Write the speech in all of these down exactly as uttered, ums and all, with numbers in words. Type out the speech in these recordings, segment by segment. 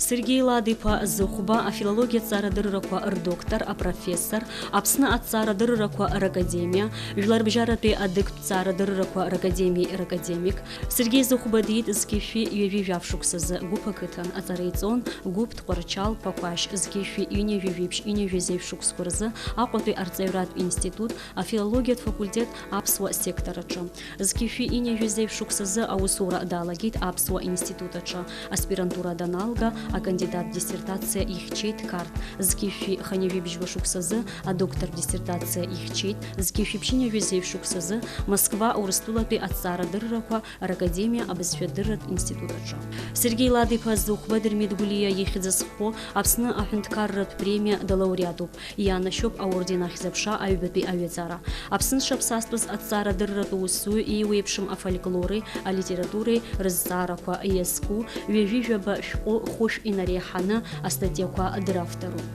Сергеи Лад-иԥа Зыхәба афилологиа ҭҵаарадыррақәа рдоктор, апрофессор, Аԥсны аҭҵаарадыррақәа ракадемиа, Жәларбжьаратәи адыгтә ҭҵаарадыррақәа ракадемиеи ракадемик. Сергеи Зыхәба диит зқьи жәшәи ҩажәи жәаф шықәсазы Гәыԥ ақыҭан, аҵара иҵон Гәыԥ, Тҟәарчал, Ԥақәашь, зқьи жәшәи ҩынҩажәи жәиԥшь ҩынҩажәи зеижә шықәсқәа рзы Аҟәатәи арҵаҩратә институт, афилологиатә факультет аԥсуа сектор аҿы. Зқьи жәшәи ҩынҩажәи зеижә шықәсазы аусура далагеит аԥсуа институт аҿы. Аспирантура даналга, акандидат диссертациа ихьчеит Қарҭ. Зқьи жәшәи хынҩажәи бжьба шықәсазы адоктор диссертациа ихьчеит. Зқьи жәшәи ԥшьынҩажәи зеижә шықәсазы Москва Урыстәылатәи аҭҵаарадыррақәа ракадемиа абызшәадырратә институт аҿы. Сергеи Лад-иԥа Зыхәба Дырмит Гәлиа ихьӡ зху Аԥсны аҳәынҭқарратә премиа далауреатуп. Ианашьоуп аорден ахьӡ-аԥша аҩбатәи аҩаӡара. Аԥсны зҽаԥсазтәыз аҭҵаарадырратә усзуҩ еиуеиԥшым афольклори алитературеи рызҵаарақәа иазку ҩажәи жәаба шәҟәы хәышә инареиҳаны астатиақәа дравторуп.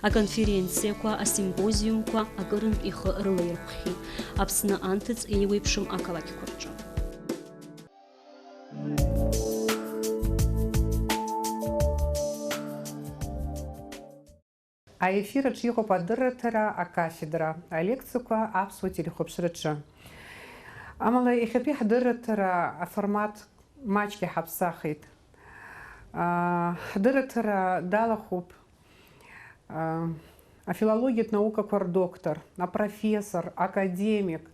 Аконференциақәа, асимпозиумқәа акырынтә ихы рылаирхәхьеит Аԥсны анҭыҵ еиуеиԥшым ақалақьқәа рҿы. Аефир аҿы иҟоуп адырраҭара акафедра, алекциақәа аԥсуа телехәаԥшраҿы. Амала, иахьатәи ҳдырраҭара аформат маҷк иҳаԥсахит. Аа, ҳдырраҭара далахәуп, аа, афилологиатә наукақәа рдоктор, апрофессор, академик,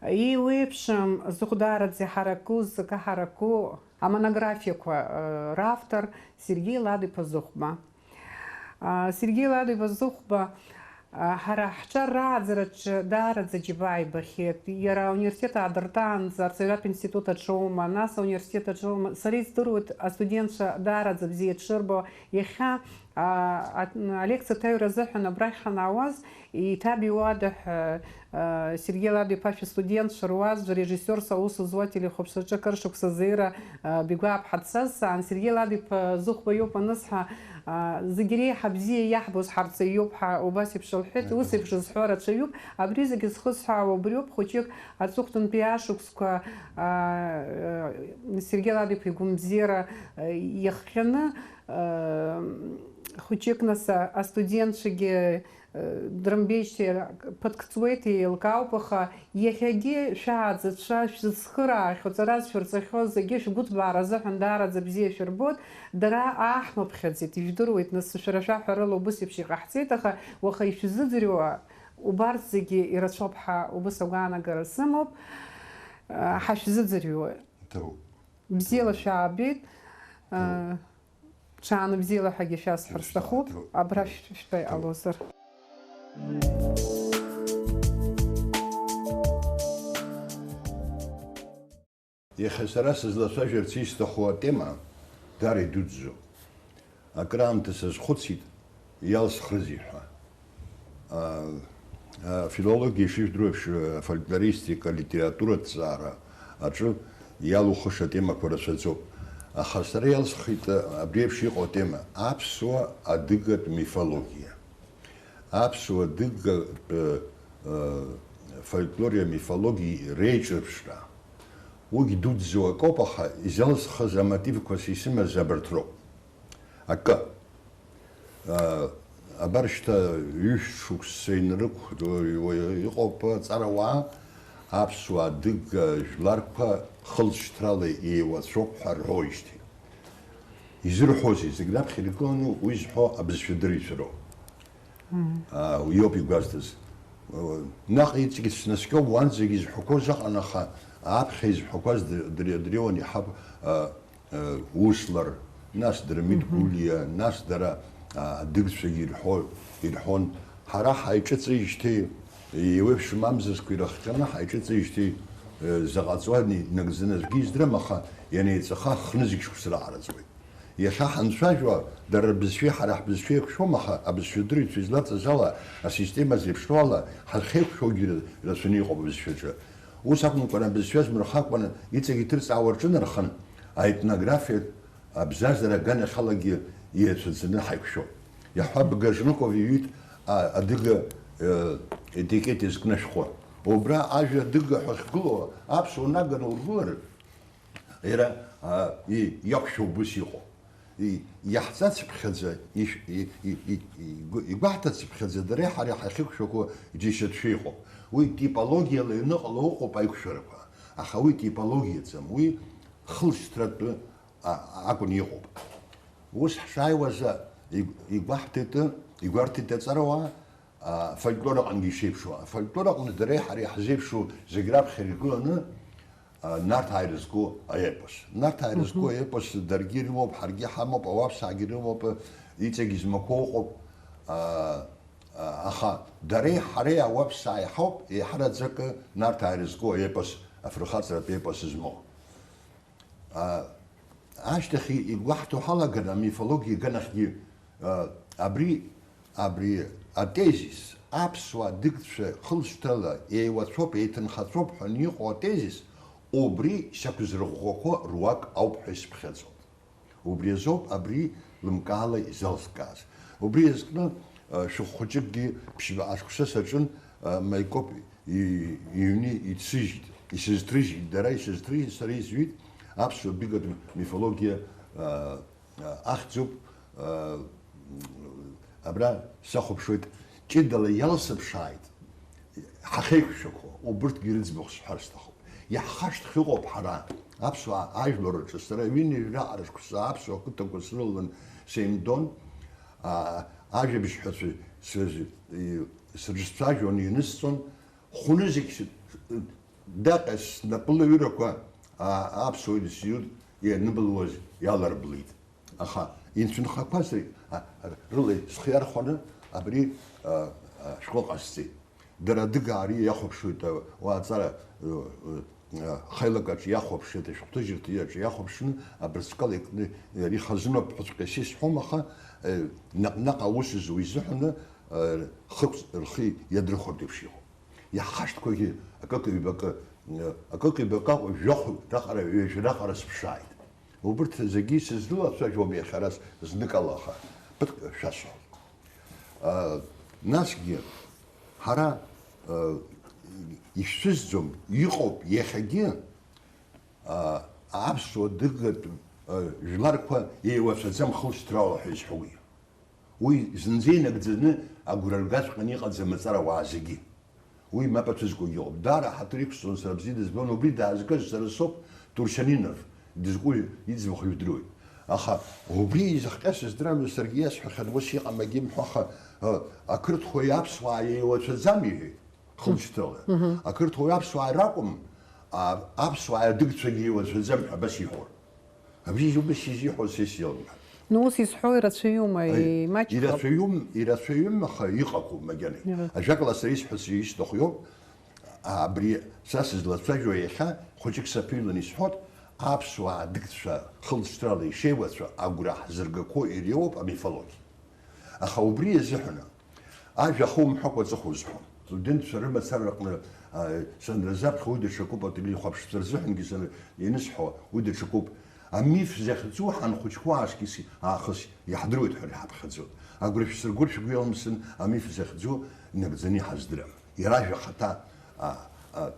еиуеиԥшым зыхәдаараӡа иҳараку, зҵакы ҳараку амонографиақәа, аа, равтор Сергеи Лад-иԥа Зыхәба. Сергеи Лад-иԥа Зыхәба, ҳара ҳҿар рааӡараҿы даараӡа џьабаа ибахьеит. Иара ауниверситет аадыртаанӡа арҵаҩратә институт аҿоума, нас ауниверситет аҿоума, сара издыруеит, астудентцәа даараӡа бзиа дшырбо. Иахьа, а, а, алекциа аҭаҩра азыҳәан абрахь ҳанаауаз, еиҭабиуада ҳәа, Сергеи Лад-иԥа, шәыстудентцәа руаӡәы, режиссиорс аус зуа телехәаԥшраҿы акыр шықәса азеира, а, бигәаап ҳәа дсазҵаан, Сергеи Лад-иԥа Зыхәба иоуп анысҳәа, а, зегь реиҳа бзиа иаҳбоз ҳарҵаҩуп ҳәа убас еиԥш лҳәеит, ус еиԥш зҳәо рацәаҩуп, абри зегь зхысҳәаауа убриоуп, хәыҷык аҵыхәтәантәи ашықәсқәа, а, а, Сергеи Лад-иԥа игәынбзиара, а, иахҟьаны, а, хәыҷык нас, а, астудентцәагьы Дрымбеижьҭеи ԥыҭк ҵуеит, еилкаауп, аха иахьагьы шәааӡацәа шәзыцхыраахьоу, ҵарас шәырҵахьоу зегьы шәгәыҭбаара азыҳәан даараӡа бзиа шәырбоит. Дара ааҳмыԥхьаӡеит, ижәдыруеит, нас шәара шәаҳәарыла убыс еиԥш иҟаҳҵеит, аха уаха ишәзыӡырҩуа убарҭ зегьы ирацәоуп ҳәа убыс агәаанагара сымоуп. Ҳашәзыӡырҩуа. Ҭоуп. Бзиала шәаабеит. Ҭоуп. Ҽааны бзиала ҳәагьы шәасҳәар сҭахуп, абра шәтәа иҟалозар. Иахьа сара сызлацәажәарц исҭаху атема даара идуӡӡоуп. Акраамҭа сазхәыцит, иалсхрызеи ҳәа. А, а, филологиа, ишыжәдыруа еиԥш, афольклористика, алитература аҭҵаара аҿы иалухыша атемақәа рацәаӡоуп. Аха сара иалсхит, а, абри еиԥш иҟоу атема, аԥсуа адыгатә мифологиа. Аԥсуа адыгатә, э, э, фольклори амифологии реиҿырԥшра. Уигь дуӡӡоу акоуп, аха изалсхыз амотивқәас исымаз абарҭ роуп. Акы, а, абар шьҭа ҩышә шықәса инрықәло иҟоуп аҵарауаа, аԥсуаа адыга жәларқәа хылҵшьҭрала еиуацәоуп ҳәа рҳәоижьҭеи. Изырҳәозеи, зегь раԥхьа иргыланы уи зҳәо абызшәа дырҩцәароуп. Мм. А, уиоуп игәазҭаз. Наҟ иҵегь снаскьо, уанӡагь изҳәақәоз ыҟан, аха аԥхьа изҳәақәаз др-, др-, дреиуан иҳаб, а, Услар, нас Дырмит Гәлиа, нас дара, а, адыгцәагьы ирҳәо-, ирҳәон. Ҳара ҳаиҿыҵижьҭеи, еиуеиԥшым амзызқәа ирыхҟьаны ҳаиҿыҵижьҭеи, э, заҟа ҵуани нагӡаны аӡәгьы издырам, аха ианеиҵаха хнызқь шықәса раҟара ҵуеит. Иахьа ҳанцәажәо, дара рбызшәеи ҳара ҳбызшәеи еиқәшәом, аха абызшәадырҩцәа излаҵаз ала, асистема зеиԥшроу ала, ҳахьеиқәшәогьы рацәаны иҟоуп абызшәаҿы. Ус акәымкәан, абызшәа змырхакәаны иҵегь иҭырҵаауа рҿынархан, аетнографиатә абзазара аганахьалагьы иацәыӡны ҳаиқәшәоуп. Иаҳҳәап, Гажныков иҩит, а, адыга, э, етикет иазкны ашәҟәы. Убра ажәа адыга ҳәа ахьгылоу аԥсуа наганы ургылар, иара, а, и-, иақәшәо убыс иҟоуп. И-, иаҳҵацыԥхьаӡа, ишә-, и-, и-, и-, игәы-, игәаҳҭацыԥхьаӡа дареи ҳареи ҳахьықәшәақәо џьашьатәшәа иҟоуп. Уи типологиала иныҟало ыҟоуп аиқәшәарақәа, аха уи типологиаӡам, уи хылҵшьҭратәы, а-, акәын иҟоуп. Ус ҳшааиуаз, а, игә-, игәаҳҭеит, игәарҭеит аҵарауаа, а, фольклор аҟынгьы ишеиԥшу. Афольклор аҟны дареи ҳареи ҳзеиԥшу зегь раԥхьа иргыланы, а, Нарҭаа ирызку аепос. Нарҭаа ирызку Мгм. аепос даргьы ирымоуп, ҳаргьы ҳамоуп, ауаԥсаагьы ирымоуп, иҵегь измақәоу ыҟоуп. А, а, аха дареи ҳареи ауаԥсаа иҳауп, еиҳараӡакы Нарҭаа ирызку аепос афырхаҵаратә епос змоу. А, ашьҭахь игәаҳҭо ҳалаган, амифологиа иганахьгьы, а, абри, абри атезис, аԥсуа адыгцәа хылҵшьҭрала еиуацәоуп, еиҭынхацәоуп ҳәа иҟоу атезис, убри шьақәзырӷәӷәақәо руак ауп ҳәа исыԥхьаӡоит. Убри азоуп абри лымкаала изалзкааз. Убри иазкны, а, шәҟә хәыҷыкгьы ԥшьба ашықәса саҿын, а, Маикоп и-, иҩны ицәыжьит, исызҭрыжьит, дара исызҭрыжьит, сара изҩит, аԥсуа бигатә мифологиа, а, а, ахьӡуп, а, абра сахәаԥшуеит, ҷыдала иалсыԥшааит, ҳахьеиқәшәақәо, убырҭгьы рыӡбахә сҳәар сҭахуп. Иаҳхашҭхьоу ыҟоуп ҳара, аԥсуаа ажәлар рҿы, сара ҩынҩажәи раҟара шықәса аԥсуа қыҭақәа срылалан сеимдон, а, ажәабжьҳәацәа срыз-, и-, срызцәажәон, ианысҵон, хәнызқь с-, даҟьа снапылаҩырақәа, а, аԥсуа институт ианыбылуаз иаларблит. Аха инцәынхақәаз ри-, а, рыла схы иархәаны абри, а, а, шәҟәы ҟасҵеит. Дара адыгаа ари иахәаԥшуеит, а, уа аҵара, а, а, а, хаилак аҿы иахәаԥшуеит, ашәҟәҭыжьырҭа аҿы иахәаԥшны, абырсҟала икны, ари хазыноуп ҳәаҵәҟьа сисҳәом, аха, а, наҟ-наҟ аус зуа изыҳәаны, а, хықәс рхы иадырхәартә еиԥш иҟоуп. Иаҳхашҭқәагьы акык-ҩбакы, а, акык-ҩбакы акәу, жәохә раҟара, ҩажәа раҟара сыԥшааит. Убырҭ зегьы исызрылацәажәом иахьа ара зныкала, аха ԥыҭк шәасҳәап. А, насгьы, ҳара, а, ишәцәызӡом, иҟоуп иахьагьы, а, аԥсуа дыгатә, а, жәларқәа еиуацәаӡам хылҵшьҭрала ҳәа изҳәогьы. Уи зынӡа инагӡаны агәра ргаҵәҟьаны иҟаӡам аҵарауаа зегьы. Уи мап ацәызкуагьы ыҟоуп. Даара ҳаҭыр иқәсҵон, сара бзиа дызбон, убри даазгаз сара соуп, Турчанинов, дызку иӡбахә ижәдыруеит. Аха убри изыхҟьа сыздырамызт, саргьы иасҳәахьан, ус иҟам агьымҳәо, аха, ы, ақырҭуаҩ аԥсуаа еиуацәаӡам иҳәеит, хылҵшьҭрала. Мгм. Ақырҭуаҩ аԥсуаа ракәым, а, аԥсуаа адыгцәагьы еиуацәаӡам ҳәа абас иҳәон. Абри убас изиҳәоз са исзеилымкааит. Ну, ус изҳәо ирацәаҩума, Аи, имаҷхап? Ирацәаҩым, ирацәаҩым, аха иҟақәоуп макьана. Иҟақәоуп. Ажәакала, сара исҳәарц исҭаху иоуп, абри са сызлацәажәо иахьа хәыҷык саԥыҩлан исҳәот, аԥсуаа адыгцәа хылҵшьҭрала ишеиуацәа агәра ҳзыргақәо иреиуоуп амифологиа. Аха убри иазыҳәаны, ажәа ахумҳәакәа аҵыхәа узҳәом. Студентцәа рымацара рҟны, а, санразаԥхьа уи даҽакуп, ателехәаԥшцәа рзыҳәангьы сан-, ианысҳәо уи даҽакуп. Амиф захьӡу ҳанхәыҷқәоу аашьҭкьыс аахыс иаҳдыруеит ҳәа иҳаԥхьаӡоит. Агәра шәсыргоит, шәгәы иалымсын, амиф захьӡу инагӡаны иҳаздырам. Иара ажәа ахаҭа, а, а,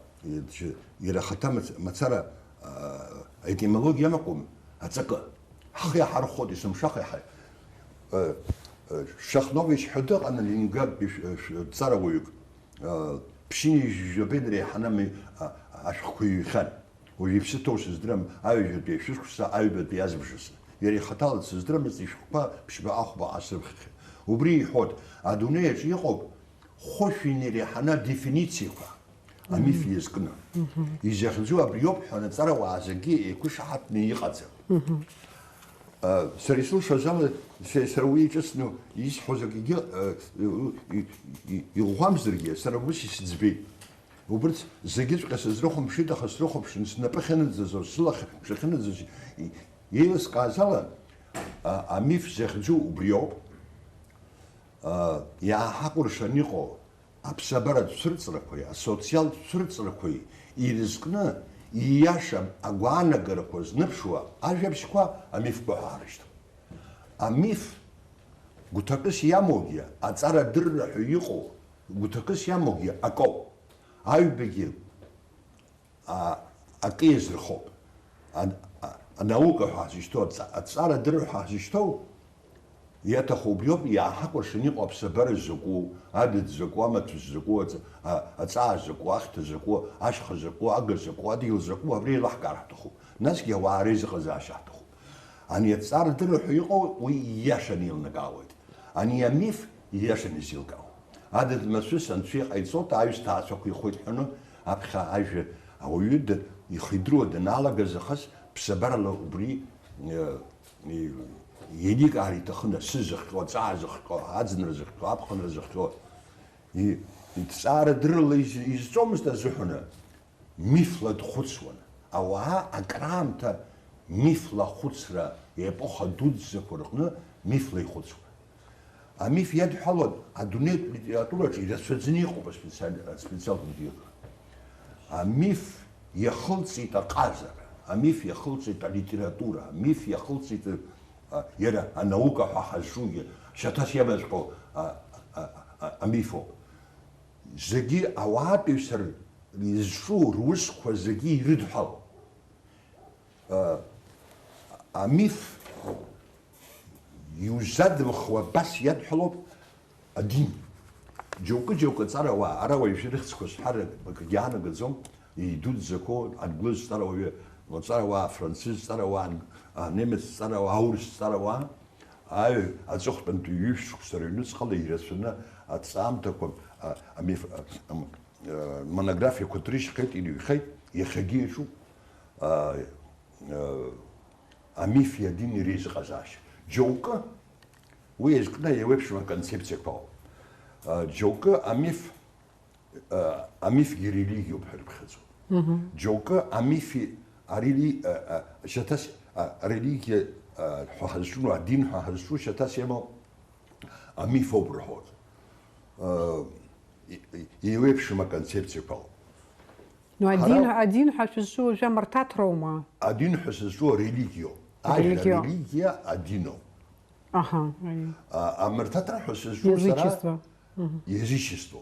иара ахаҭа мац-, мацара, а, аетимологиа амакәым, аҵакы. Ҳхы иаҳархәоит, есымша ҳхы иаҳа-, э, э, Шахнович ҳәа дыҟан, Ленинград ишә-, шә-, ҵарауаҩык, э, ԥшьынҩажәи жәабеи дреиҳаны ами, а, ашәҟәқәа иҩхьан. Уажә иԥсы ҭоу сыздырам, аҩажәатәи ашәышықәса, аҩбатәи азбжазы. Иара ихаҭала дсыздырамызт, ишәҟәқәа ԥшьба-ахәба аасрыԥхьахьан. Убри иҳәоит, адунеи аҿы иҟоуп хәышә инареиҳаны адефинициақәа, амиф иазкны. Изахьӡу абриоуп ҳәа аҵарауаа зегьы еиқәышаҳаҭны иҟаӡам. А, сара исылшоз ала, се-, сара уи иҿыцны исҳәоз акгьы, а, и-, и-, и-, иӷәӷәамзаргьы, сара ус исыӡбеит. Убырҭ зегьыҵәҟьа сызрыхәамԥшит, аха срыхәаԥшын, снапы ахьынӡазоз, сылахь ахьынӡазоз, и-, еилыскааз ала, а, амиф захьӡу убриоуп. А, иааҳакәыршан иҟоу аԥсабаратә цәырҵрақәеи асоциалтә цәырҵрақәеи ирызкны, ииашам агәаанагарақәа зныԥшуа ажәабжьқәа амифқәа ҳәа ҳрышьҭоуп. Амиф гәҭакыс иамоугьы, аҵарадырра ҳәа иҟоу гәҭакыс иамоугьы акоуп. Аҩбагьы а, акы иазырхоуп. Ан-, а-, анаука ҳәа ҳзышьҭоу, аҵа-, аҵарадырра ҳәа ҳзышьҭоу, иаҭаху убриоуп иааҳакәыршаны иҟоу аԥсабара закәу, адыд закәу, амаҭәыс закәу, аҵ-, а-, аҵаа закәу, ахьҭа закәу, ашьха закәу, ага закәу, адгьыл закәу, абри еилаҳкаар ҳҭахуп. Насгьы ауаа реизыҟазаашьа ҳҭахуп. Ани аҵарадырра ҳәа иҟоу, уи ииашаны еилнакаауеит. Ани амиф ииашаны изеилкаауеит. Адыд-мацәыс анцәа иҟаиҵоит, аҩсҭаацәақәа ихәеит ҳәаны, аԥхьа ажәа ауаҩы д-, ихы идыруа даналагаз ахыс, ԥсабарала убри, э, и-, еиликаар иҭахын, асы зыхҟьо, аҵаа зыхҟьо, аӡынра зыхҟьо, аԥхынра зыхҟьо. И-, иҭҵаарадыррала из-, изҵомызт азыҳәаны, мифла дхәыцуан. Ауаа акраамҭа мифла ахәыцра, епоха дуӡӡақәа рҟны мифла ихәыцуан. Амиф иадҳәалоу адунеитә литератураҿы ирацәаӡаны иҟоуп аспециал-, аспециалтә литература. Амиф иахылҵит аҟазара, амиф иахылҵит алитература, амиф иахылҵит, а, иара анаука ҳәа ҳазҿугьы, шьаҭас иамаҵәҟьоу, а, а, а, а, амифоуп. Зегьы ауаатәыҩса изҿу русқәа зегьы ирыдҳәалоуп. А, амиф иузадымхуа абас иадҳәалоуп адин. Џьоукы-џьоукы аҵарауаа, ара уажәы рыхьӡқәа сҳәар акгьы аанагаӡом, идуӡӡақәоу, адгәылҵ ҵарауаҩы, аҵарауаа, афранцыз ҵарауаа, анемец ҵарауаа, аурыс ҵарауаа, аҩ-, аҵыхәтәантәи ҩышә шықәса рыҩнуҵҟала ирацәаны аҭҵаамҭақәа, а, амиф-, а, ам-, а, монографиақәа дрышьхеит, ирыҩхеит, иахьагьы иаҿуп, а, а, амифи адини реизыҟазаашьа. Џьоукы уи иазкны еиуеиԥшым аконцепциақәа ауп. А, џьоукы амиф, а, амифгьы религиоуп ҳәа ирыԥхьаӡоит. Џьоукы амифи арели-, а, а, шьаҭас, а, арелигиа, а, ҳәа ҳазҿу, адин ҳәа ҳазҿу шьаҭас иамоу амиф ауп рҳәоит. А, и-, и-, еиуеиԥшым аконцепциақәа ауп. Ну, адин, ҳара адин ҳәа шәызҿу уажәы амырҭаҭроума? Адин ҳәа сызҿу арелигиоуп. Ажәа арелигиа. Религиа адиноуп. Аҳа, аиеи. А, амырҭаҭра ҳәа сызҿу сара язычество. Язычество.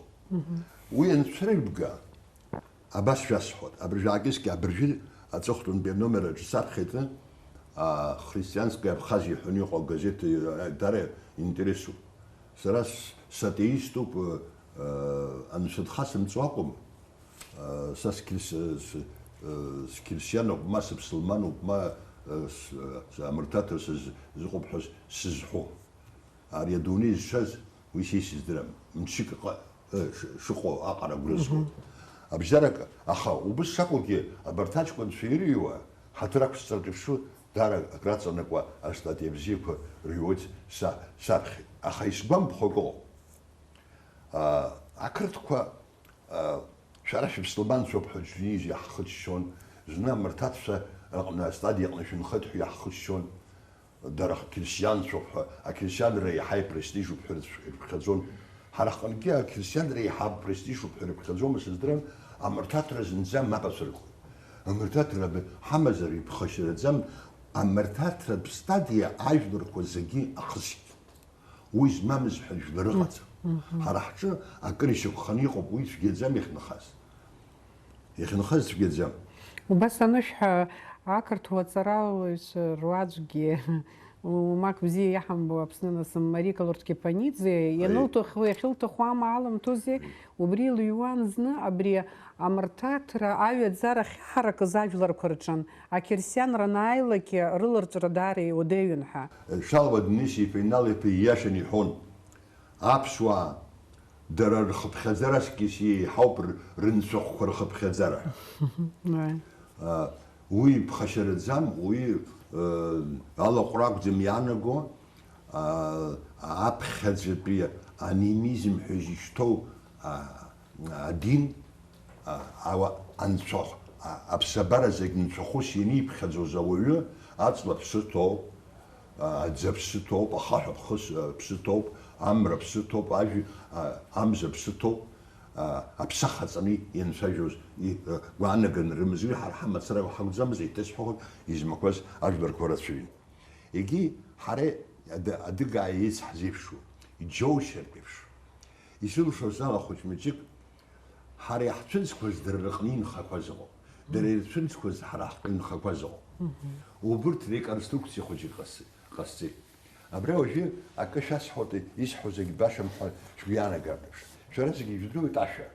Уи анцәырбга, абас шәасҳәоит, абыржәы аакьыскьа, абыржәы аҵыхәтәантәи аномер аҿы саԥхьаҟа, а, Христианская Абхазия ҳәа иҟоу агазеҭ, а, дара интересуп. Сара с-, сатеиступ, а, а, анцәа дхасымҵо акәым, а, са сқьырс-, с-, а, сқьырсиануп, ма сыԥсылмануп, ма, а, с-, а, амырҭаҭра сыз-, сзыҟоуп ҳәа с-, сызҳәом. Ари адунеи зшаз уи са исыздырам. Мчык аҟа-, ы, ш-, шыҟоу аҟара агәра згоит. Абжьарак, аха убыс шакәугьы, абарҭ аҷкәынцәа ирыҩуа, ҳаҭыр ақәсҵартә иԥшу, даара акраҵанакуа астатиа бзиақәа рыҩуеит са, саԥхьеит. Аха исгәамԥхо акы ыҟоуп. А, ақырҭқәа, а, шәара шәыԥсылманцәоуп ҳәа џьнеиз иаҳхыччон, зны амырҭаҭцәа рҟны астадиа аҟны шәынхеит ҳәа иаҳхыччон. Дара қьырсианцәоуп ҳәа, ақьырсианра еиҳа ипрестижуп ҳәа ирыцә-, ирыԥхьаӡон. Ҳара ҳҟынгьы ақьырсианра еиҳа престижуп ҳәа ирыԥхьаӡома сыздырам, амырҭаҭра зынӡа мап ацәыркуеит. Амырҭаҭра ҳамазар иԥхашьараӡам, амырҭаҭратә стадиа ажәларқәа зегьы ахысит. Уи змамыз ҳәа жәлар ыҟаӡам. Ҳара ҳҿы акыр ишьақәханы иҟоуп, уи цәгьаӡам иахьынхаз. Иахьынхаз цәгьаӡам. Убас анышә ҳәа ақырҭуа ҵарауаҩцәа руаӡәгьы, уамак бзиа иаҳамбо Аԥсны нас Марика Лорҭ-Кепаниӡе, аиеи, ианылҭаху, иахьылҭаху амаа алымҭозеи? Убри илыҩуан зны абри амырҭаҭра аҩаӡара ахьаҳаракыз ажәларқәа рҿы, ақьырсианра анааилак рыларҵәара даара иуадаҩын ҳәа. Шалва Денис-иԥа Инал-иԥа ииашаны иҳәон. Аԥсуаа дара рхыԥхьаӡара аскьыс еиҳауп р-, рынцәахәқәа рхыԥхьаӡара. Уи ԥхашьараӡам, уи, э, алаҟәра акәӡам иаанаго, а, аԥхьаӡатәи анимизм ҳәа изышьҭоу, а, адин, а, ауа-, анцәахә, а, аԥсабара зегь нцәахәыс ианиԥхьаӡоз ауаҩы аҵла ԥсы ҭоуп, а, аӡы аԥсы ҭоуп, ахаҳә аԥхыс-, аԥсы ҭоуп, амра аԥсы ҭоуп, ажә-, а, амза аԥсы ҭоуп, а, аԥсахаҵаны ианцәажәоз, и-, а, гәаанаганы рымаз, уи ҳара ҳамацара ҳакәӡамыз, еиҭасҳәахуеит, измақәаз ажәларқәа рацәаҩын. Егьи ҳара ад-, адыгаа еицҳзеиԥшу, иџьоушьартә еиԥш. Исылшоз ала хәыҷ-мыҷык, ҳара иаҳцәыӡқәаз дара рыҟны инхақәаз ыҟоуп. Дара ирцәымцқәаз ҳара ҳхы нхақәаз ауп. Убырҭ реконструкциа хәыҷык ҟасҵеит. Абра уажәы акы шәасҳәоит, исҳәо зегь башам ҳәа шәгәы иаанагартә еиԥш. Шәара зегьы ижәдыруеит ашәа.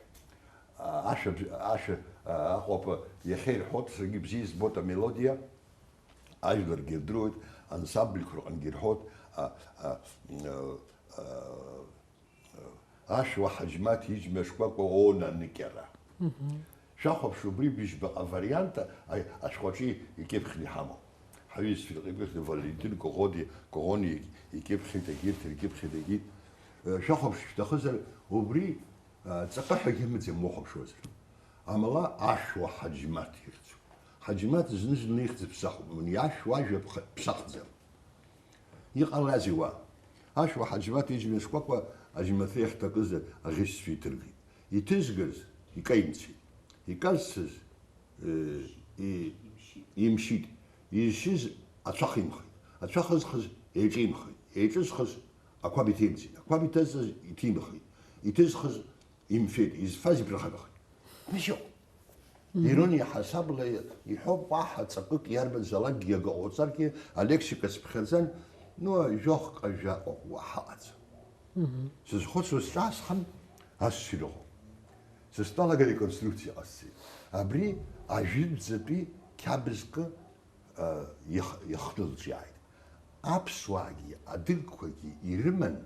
Ашәа, ашәа Аҟәаҟа иахьа ирҳәоит, саргьы бзиа избоит амелодиа, ажәларгьы ирдыруеит, ансамбльқәа рҟынгьы ирҳәоит, а, а, а, а, Ашәуа Ҳаџьмаҭ иџьма шкәакәа оон аныкьара. Шәахәаԥш, убри быжьбаҟа вариант ашәҟәаҿы икьыԥхьны иҳамоуп. Ҳаҩызцәа иркьыԥхьны Валентин Коӷони, Коӷони икьыԥхьит, егьырҭ иркьыԥхьит, егьит. Шәахәаԥш, шәҭахызар, убри ҵаҟа ҳәагьы амаӡам, уахәаԥшуазар. Амала ашәуа Ҳаџьмаҭ ирцу. Ҳаџьмаҭ зны-зынла ихьӡ ԥсахуп, мани ашәуа ажәа ԥха-, ԥсахӡам. Иҟалазеи уа? Ашәуа Ҳаџьмаҭ иџьма шкәакәа Аџьмаҭы иахьҭакыз аӷьычцәа иҭыргеит. Иҭызгаз икаимцеит. Иказцыз, э, и-, имшьит. Изшьыз ацәа химхеит. Ацәа хызхыз еиҿимхеит. Еиҿызхыз ақәаб иҭеимҵеит. Ақәаб иҭазҵаз иҭимхеит. Иҭызхыз имфеит, изфаз иԥырхагахеит. Мишьоуп. Ирониа ҳасабла иҳәоуп, уаҳа ҵакык иарбанзаалакгьы акы ҟауҵаргьы, алексика цыԥхьаӡан, ну, жәохк ажәа уаҳа ыҟаӡам. Сызхәыцуа сҿаасхан, ассир ыҟоуп. Сыстәалага реконструкциа ҟасҵеит. Абри ажәытәӡатәи қьабзкы, а, иах-, иахтәы лҿиааит. Аԥсуаагьы адыгқәагьы ирыман,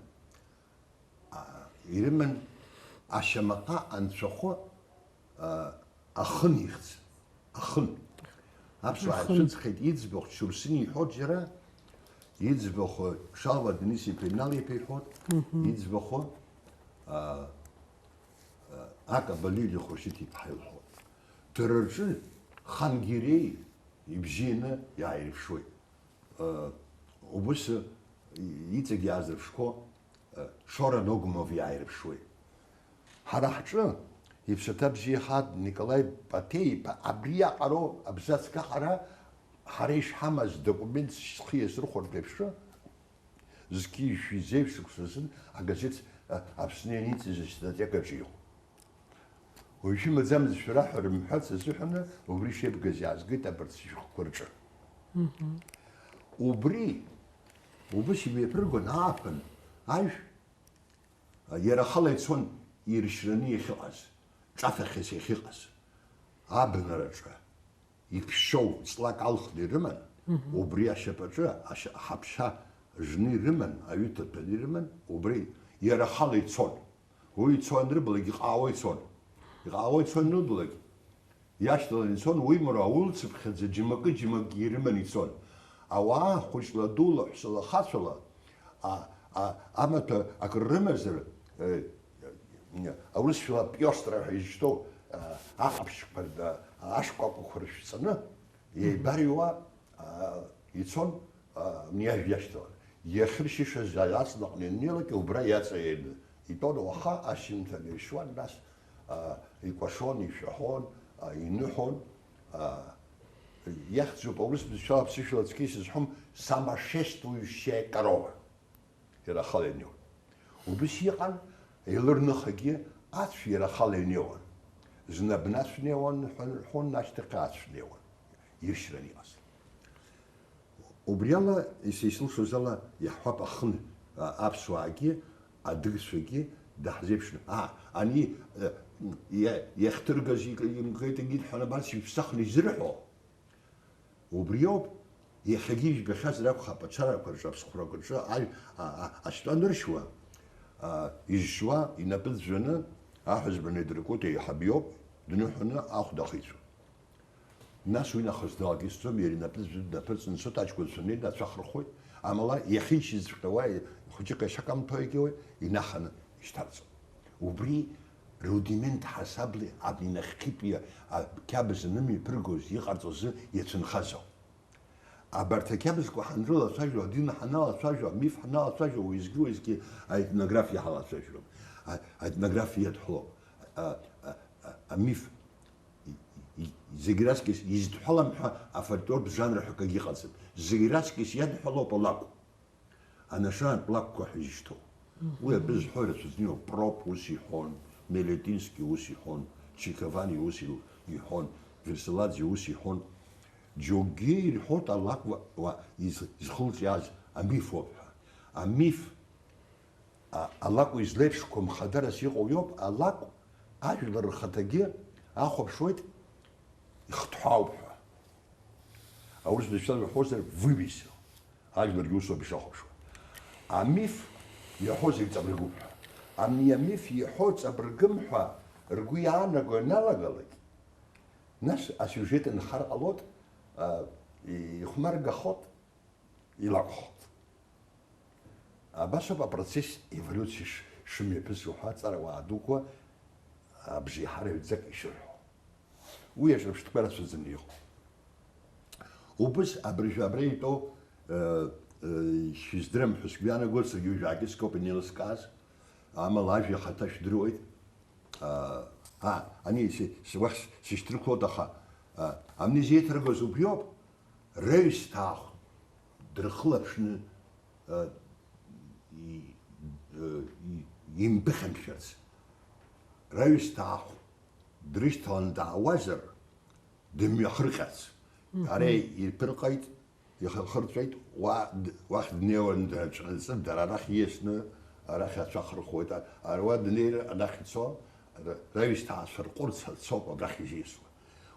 а, ирыман ашьамаҟа анцәахәы, а, ахын ихьӡ, ахын. Аԥсуаа Ахын. Ицәыӡхьеит, иӡбахә Шьурсин иҳәоит џьара, иӡбахә Шалва Денис-иԥа Инал-иԥа иҳәоит, Мгм. Иӡбахә, а, а, Ака Балиули Хәаршьыҭ-иԥҳа илҳәоит. Дара рҿы Хангиреи ибжьы ианы иааирԥшуеит. Э, убыс, э, иҵегь иаазырԥшқәо, э, Шора Ногумов иааирԥшуеит. Ҳара ҳҿы, иԥсаҭа бзиа ҳад Николаи Патеи-иԥа абриаҟароу абзаҵәк аҟара ҳара ишҳамаз документс схы иазырхәартә еиԥш, зқьи жәшәи зеижә шықәса азын агазеҭ, э, Аԥсны ианиҵаз астатиак аҿы иҟоуп. Уажәы имаӡамыз шәара ҳәа рымҳәац азыҳәаны убри шеибгаз иаазгеит абарҭ сышәҟәқәа рҿы. Мгм. Убри, убыс имҩаԥыргон ааԥын, ажә, иара ахала ицон иршьраны иахьыҟаз, ҿафахьас иахьыҟаз, абнараҿы. Иԥшьоу ҵлак алхны ирыман, Мгм. Убри ашьапаҿы ашьа-, аҳаԥшьа жны ирыман, аҩы ҭаҭәаны ирыман, убри иара ахала ицон. Уи ицо анрыблак, иҟаауа ицон. Иҟаауа ицо анрыблак, иашьҭаланы ицон, уимоу аулицаԥхьаӡа џьмакы-џьмакгьы ирыман ицон. Ауаа хәыҷла, дула, ҳәсала, хацәала, а, а, амаҭәа акыр рымазар, э, аурысшәала пиостра ҳәа изышьҭоу, а, аҟаԥшьқәа рда-, ашкәакәақәа рышәҵаны, еибарыҩуа, а, ицон, а, мҩажә иашьҭалан. Иахьыршьышаз аҵлаҟны ианнеилак, убра иаҵаианы итәон, уаха ашьжьымҭан иршьуан, нас, а, икәашон, ишәаҳәон, а, иныҳәон, а, иахьӡуп аурыс бызшәала аԥсышәала цқьа исызҳәом, самошествующая корова. Иара ахала ианиоуа. Убыс иҟан, еилырныхагьы ацә иара ахала ианиоуан. Зны абнацә неуан, ҳәа рҳәон, ашьҭахь ацә неуан. Иршьран иҟаз. Убриала, ес-, исылшоз ала, иаҳҳәап, ахын, а, аԥсуаагьы, адыгцәагьы даҳзеиԥшны. А, ани, э, иа-, иахьҭыргаз ик-, имкеит, егьит ҳәа набарс ишәсахны изырҳәо. Убриоуп, иахьагьы ижәбахьазар акәхап, ачарақәа рҿы, аԥсхәрақәа рҿы аҩ-, а, а, астәа аныршьуа, а, изжуа, инапы ӡәӡәаны, аҳәызба Недракәыта еиҳаб иоуп, дныҳәаны ахә дахицәон. Нас уи нахыс далагьы сцом, иара инапы ӡәӡәаны днаԥырҵын, сыҭ аҷкәынцәа неины ацәа ахырхәоит, амала иахьишьызҵәҟьа уа хәыҷык ашьакамҭәо егьоуи, инаханы ишьҭарҵон. Убри рудимент ҳасабла абни нахьхьитәи ақьабз анымҩаԥыргоз иҟарҵо азы иацәынхазоуп. Абарҭ ақьабзқәа ҳанрылацәажәо, адин ҳаналацәажәо, амиф ҳаналацәажәо, уеизгьы-уеизгьы аетнографиа ҳалацәажәоит. А-, аетнографиа иадҳәалоуп. А-, а-, а-, амиф, и-, и-, зегь раҵкьыс изыдҳәалам ҳәа афольклортә жанр ҳәа акгьы ыҟаӡам. Зегь раҵкьыс иадҳәалоуп алакә. Анашаантә лакәқәа ҳәа изышьҭоу. Мгм. Уи абызҳәа рацәаӡаны иҟоуп. Проп ус иҳәон, Мелетински ус иҳәон, Чиковани ус ил-, иҳәон, Перселадзе ус иҳәон, џьоукгьы ирҳәоит алакә ла-, ла-, из-, изхылҿиааз амиф ауп ҳәа. Амиф, а-, алакә излеиԥшқәам хадарас иҟоу иоуп, алакә ажәлар рхаҭагьы ахәаԥшуеит, ихҭҳәаауп ҳәа. Аурыс бызшәала иҳәозар, вывесил. Ажәларгьы усоуп ишахәаԥшуа. Амиф иаҳәо зегь ҵабыргуп ҳәа. Ани амиф иаҳәо ҵабыргым ҳәа ргәы иаанаго ианалагалак, нас асиужет нхар ҟалоит, а, ихәмаргахоит, илакәхоит. Абас ауп апроцесс, еволиуциа ш-, шымҩаԥысуа ҳәа аҵарауаа дуқәа абжеиҳараҩӡак ишырҳәо. Уи аҿырԥштәқәа рацәаӡаны иҟоуп. Убыс абыржәы абра итәоу, э, э, шәыздырам ҳәа сгәы иаанагоит, саргьы уажәы аакьыскоуп инеилыскааз, амала ажәа ахаҭа шәдыруеит. А, а, ани си-, си-, уахь сышьҭрықәлоит, аха, а, амни зеиҭаргоз убриоуп, раҩсҭаахә дырхылаԥшны, а, и-, э, и-, имԥыхьамшәарц. Раҩсҭаахә дрышьҭаланы даауазар, дымҩахырҟьарц. Мгм. Ара ирԥырҟеит, ихырҵәеит, уа д-, уахь днеиуан, драҿнаҵы, дара арахь ииасны, арахь ацәа ахырхуеит. А-, ара уа днеир, анахь ицо, ра-, раҩсҭаацәа рҟәырц ацоуп абрахь изиасуа.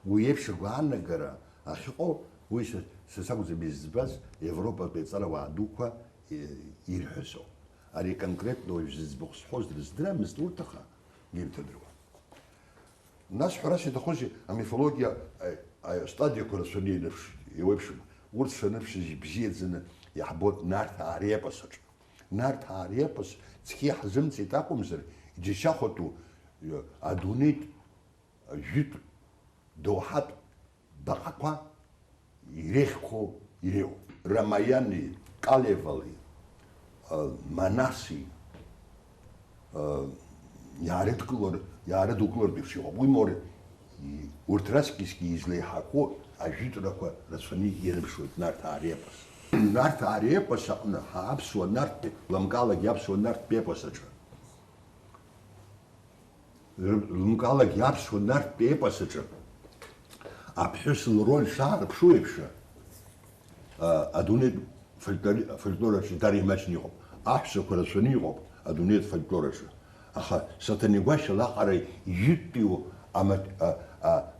Уи еиԥш агәаанагара ахьыҟоу, уи са, са сакәӡам изӡбаз, Европатәи аҵарауаа дуқәа и-, ирҳәазоуп. Ари конкретно уажә зыӡбахә сҳәоз дрыздырамызт урҭ, аха ирҭадыруан. Нас ҳәарас иаҭахузеи, амифологиа, а, астадиақәа рацәаны ианыԥш-, еиуеиԥшым. Урҭ шаныԥшыз ибзиаӡаны иаҳбоит Нарҭаа репос аҿы. Нарҭаа репос цқьа иаҳзымҵеит акәымзар, иџьашьахәатәу, э, адунеитә, э, жәытә, доуҳатә баҟақәа иреиӷьқәоу иреиуоуп. Рамаяни, Калевали, а, Манаси, а, иаарыдкылар, иаарыдукылартә еиԥш иҟоуп. Уи мор-, и-, урҭ раҵкьысгьы излеиҳақәоу ажәытәрақәа рацәаны ианыԥшуеит Нарҭаа репос. Нарҭаа репос аҟны, ҳа аԥсуа нарҭтә, лымкалагьы аԥсуа нарҭтә епос аҿы. Лымкалагьы аԥсуа нарҭтә епос аҿы аԥҳәыс лроль шаарԥшу еиԥш, а, адунеитә фольклори-, афольклор аҿы дара имаҷны иҟоуп. Аҳәсақәа рацәаны иҟоуп адунеитә фольклор аҿы. Аха Саҭанеи Гәашьа лаҟара ижәытәтәиу ама-, а, а,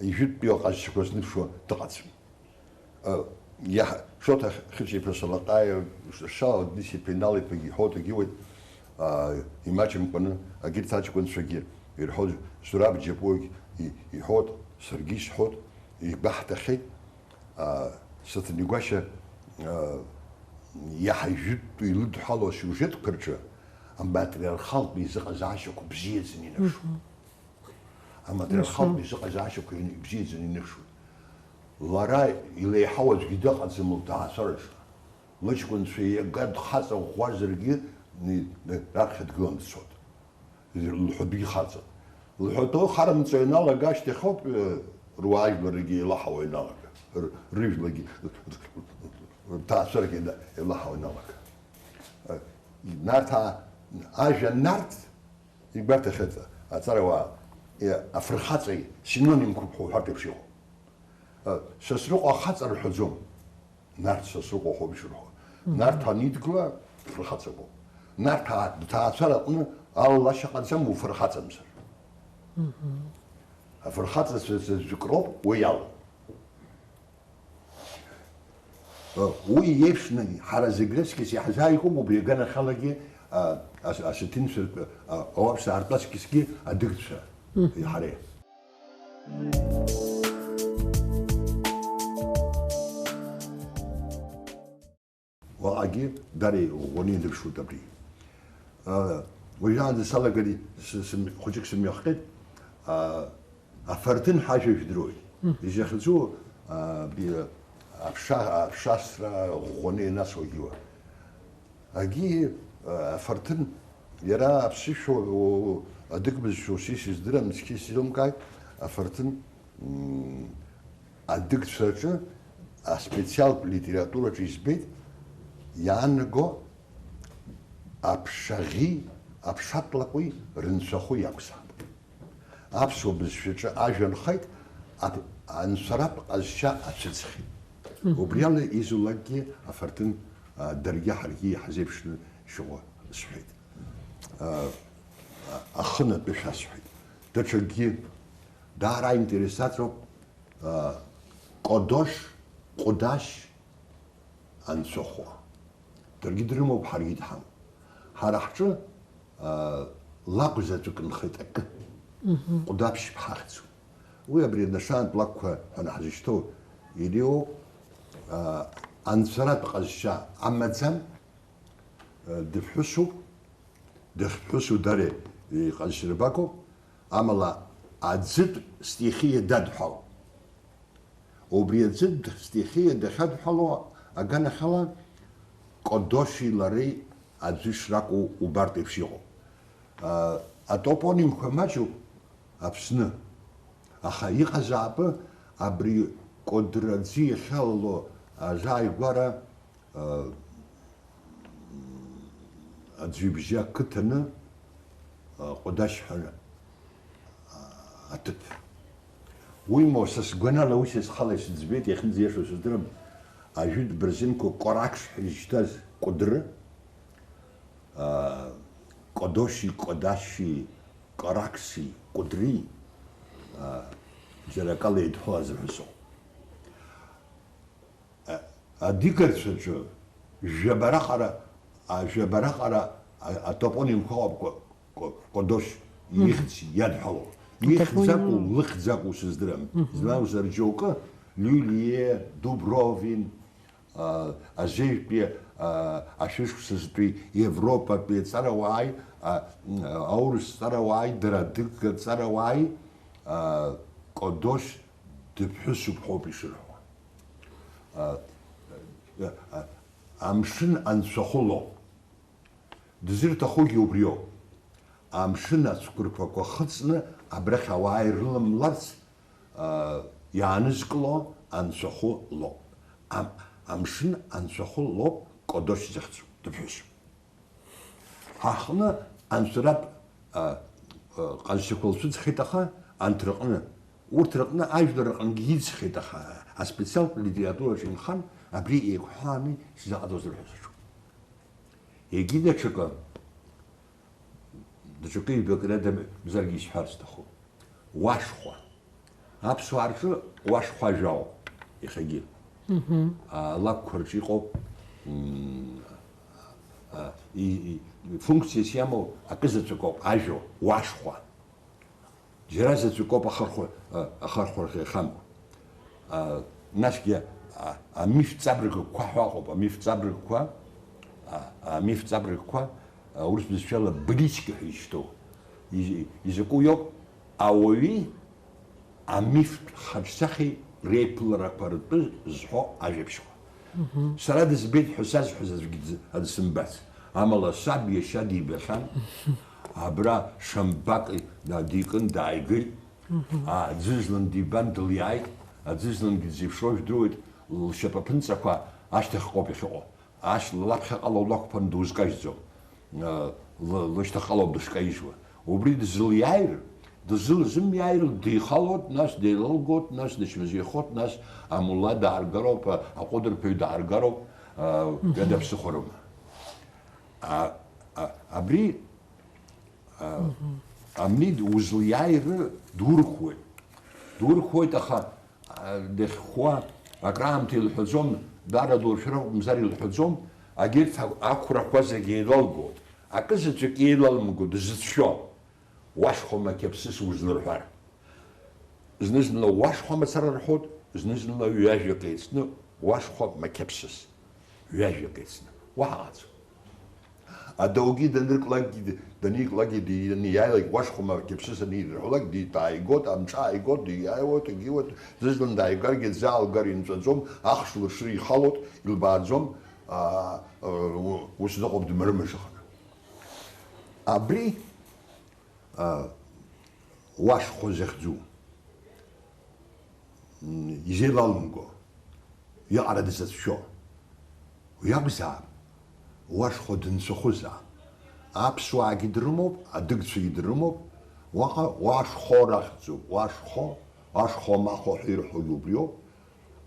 ижәытәтәиу аҟазшьақәа зныԥшуа дыҟаӡам. Э, иаҳ-, Шоҭа Хьыҵә-иԥа Салаҟаиа, Шала Дныс-иԥа Инал-иԥагьы иҳәоит, агьиуеит, а, имаҷымкәаны, агьырҭ аҷкәынцәагьы ирҳәоит, Зураб Џьапуагь и-, иҳәоит, саргьы исҳәоит, игәаҳҭахьеит, а, Саҭанеи Гәашьа, а, иаҳа ижәытәтәу илыдҳәалоу асиужетқәа рҿы аматриархалтә еизыҟазаашьақәа бзиаӡаны инаршоуп. Аматриархалтә изыҟазаашьақәа ибзиаӡаны иныԥшуеит. Лара илеиҳау аӡәгьы дыҟаӡам лҭаацәараҿы. Лыҷкәынцәа иага дхаҵа ӷәӷәазаргьы, ни-, ни-, раԥхьа дгыланы дцоит. Лҳәатәгьы хаҵа. Лҳәатәы харымҵо ианалага ашьҭахьоуп, э, руаажәларгьы еилаҳауа ианалага. Р-, рыжәлагьы, рҭаацәарагьы еилаҳауа ианалага. Э, Нарҭаа, ажәа нарҭ Игәарҭахьеит аҵарауаа, е, афырхаҵаҩ синонимқәоуп ҳәа уҳәартә еиԥш иҟоуп. Е, Сасрыҟәа ахаҵа рҳәаӡом. Нарҭ Сасрыҟәа ҳәоуп ишырҳәо. Мгм. Нарҭ анидгыла, фырхаҵа боуп. Нарҭаа дҭаацәара аҟны алалашьа ҟаӡам уфырхаҵамзар. Мгм. Афырхаҵацәа заҵәык роуп уи алоу. Уи иеиԥшны ҳара зегь раҵкыс иаҳзааигәоуп убри аганахьалагьы, а, ас-, асеҭинцәа, а, ауаԥсаа ртәы аҵкысгьы адыгцәа. Мгм. Иаҳареи. Уаҟагьы дара иӷәӷәаны ианырԥшуеит абри. А, уажәраанӡа салагар, с-, сым-, хәыҷык сымҩахҟьеит. А, афарҭын ҳажәа жәдыруеит. Мгм. Изахьӡу, а, би-, аԥша-, аԥшасра ӷәӷәаны ианацу агьиуа. Агьи, а, афарҭын, иара аԥсышәа, о, адык бызшәа ус исыздырам, цқьа исзеилымкааит, афарҭын, м, адыгцәа рҿы аспециалтә литератураҿы избеит, иаанаго аԥшаӷьи аԥшатлакәи рынцәахәы иакәзаап. Аԥсуа бызшәаҿы ажәа нхеит, Ат-, анцәаратә ҟазшьа ацәыӡхьеит. Убри ала изулакгьы афырҭын, а, даргьы ҳаргьы иҳазеиԥшны шыҟоу сҳәеит. А, а, ахынатәышәа сҳәеит. Даҽакгьы даара аинтерес аҵоуп, а, Кодош, Ҟәдашь анцәахәы. Даргьы дрымоуп, ҳаргьы дҳамоуп. Ҳара ҳҿы, аа, лакә заҵәык нхеит акы. Мгм. Ҟәдаԥшь ҳахьӡуп. Уи абри аднашаантә лакәқәа ҳәа ҳзышьҭоу иреиуоуп, аа, анцәаратә ҟазшьа амаӡам, аа, дыԥҳәысуп, дахьԥҳәысу дара иҟазшьа рбакоуп, амала аӡытә стихиа дадҳәалоуп. Убри аӡәы стихиа дахьадҳәало аганахьала, Кодоши лареи аӡәы шракәу убартә еиԥш иҟоуп. А, атопонимқәа маҷуп Аԥсны, аха иҟазаап абри Кодра аӡы иахьалало ажааигәара, а, аӡҩыбжьы ақыҭаны, а, Ҟәадашь ҳәа, а, аҭыԥ. Уимоу, са сгәанала, ус схала исыӡбеит, иахьынӡаиашоу сыздырам, ажәытә бырзенқәа Кәаракш ҳәа изышьҭаз Кәыдры, а, Кодоши, Кодашьи, Кәаракси, Кәыдри, а, џьара акала еидҳәалазар ҳәа сыҟоуп. А, адигарцәаҿы жәабараҟара, а, жәабараҟара, а, атопонимқәа ыҟоуп Кәа-, Кәа-, Кәадош Мгм. ихьӡ иадҳәалоу. Ихьӡ акәу, лыхьӡ акәу сыздырам. Мгм. Избан акәзар, џьоукы Лиулие, Дубровин, а, азеижәтәи, а, ашәышықәсазтәи Европатәи аҵарауааи, а, м, аурыс ҵарауааи, дара адыга ҵарауааи, а, Кодош дыԥҳәысуп ҳәоуп ишырҳәо. А, а, а, амшын анцәахәы лоуп. Дызрыҭахугьы убриоуп. Амшын ацәқәырԥақәа хыҵны абрахь ауаа ирылымларц, а, иаанызкыло анцәахәы лоуп. Ам-, амшын анцәахәы лоуп Кодош захьӡу, дыԥҳәысуп. Ҳаҟны анцәаратә, а, а, ҟазшьақәа лцәыӡхьеит, аха анҭ рҟны, урҭ рҟны, ажәлар рҟынгьы иӡхьеит, аха аспециалтә литератураҿы инхан, абри еиқәҳәааны сзаҟаҵозар ҳәа саҿуп. Егьи даҽакы, даҽакы ҩбакы рыда мзаргьы исҳәар сҭахуп. Уашхәа. Аԥсуаа рҿы уашхәа ажәа ауп иахьагьы. Мгм. А, алакәқәа рҿы иҟоуп, м, а, и, и, функциас иамоу акы заҵәык ауп, ажәа, уашхәа. Џьара заҵәык ауп ахырхәа-, а, ахырхәарахьы иахьамоу. А, насгьы, а, амиф ҵабыргқәа ҳәа ыҟоуп, амиф ҵабыргқәа, а, амиф ҵабыргқәа, а, урыс бызшәала брички ҳәа изышьҭоу. Из-, изакәу иоуп, ауаҩи амифтә хаҿсахьеи реиԥыларақәа ртәы зҳәо ажәабжьқәа. Мгм. Сара дызбеит ҳәа сазҳәаз аӡәгьы дзы-, аӡә сымбац. Амала саб иашьа дибахьан, абра Шамбак да-, дикын, дааигеит. Мгм. А, ӡызлан дибан, дылиааит, аӡызлангьы дзеиԥшроу жәдыруеит, лшьапаԥынҵақәа ашьҭахьҟоуп иахьыҟоу. Аш лаԥхьаҟала улақәԥан дузкажьӡом, а, ла-, лышьҭахьҟалоуп дышкаижьуа. Убри дызлиааир, дызлызымиааир, дихалоит, нас деилылгоит, нас дычмазаҩхоит, нас амулла дааргароуп, а, аҟәыдырԥаҩ дааргароуп, а, Мгм. ҩада ԥсыхәа рыма. А, а, абри, а, Мгм. амни узлиааир дурхуеит. Дурхуеит, аха, а, дахьхәуа акраамҭа илҳәаӡом, дара дуршәыр акәымзар илҳәаӡом, агьырҭ а-, ақәрақәа зегьы еилалгоит. Акы заҵәык еилалымго дызцәшәо, уашхәа мақьаԥсыс узлырҳәар. Зны-зынла уашхәа мацара рҳәоит, зны-зынла ҩажәак еицны уашхәа мақьаԥсыс. Ҩажәак еицны. Уаҳа ҟаҵо. Адаугьы данырклакгьы, даниклакгьы, даниааилак, уашхәа мақьаԥсыс анидырҳәалак, дааигоит, амҿы ааигоит, диааиуеит, егьиуеит, зызлан дааигаргьы дзаалгар инҵәаӡом, ахш лыршыр ихалоит, илбааӡом, аа, ус дыҟоуп дмырмыжаханы. Абри, аа, уашхәа захьӡу, м, изеилалымго, иаҟара дызацәшәо, уи акәзаап, уашхәа дынцәахәызаап. Аԥсуаагьы дрымоуп, адыгцәагьы дрымоуп, уаҟа уашхәо рахьӡуп, уашхәо, Ашхәа, амахәа ҳәа ирҳәогьы убриоуп.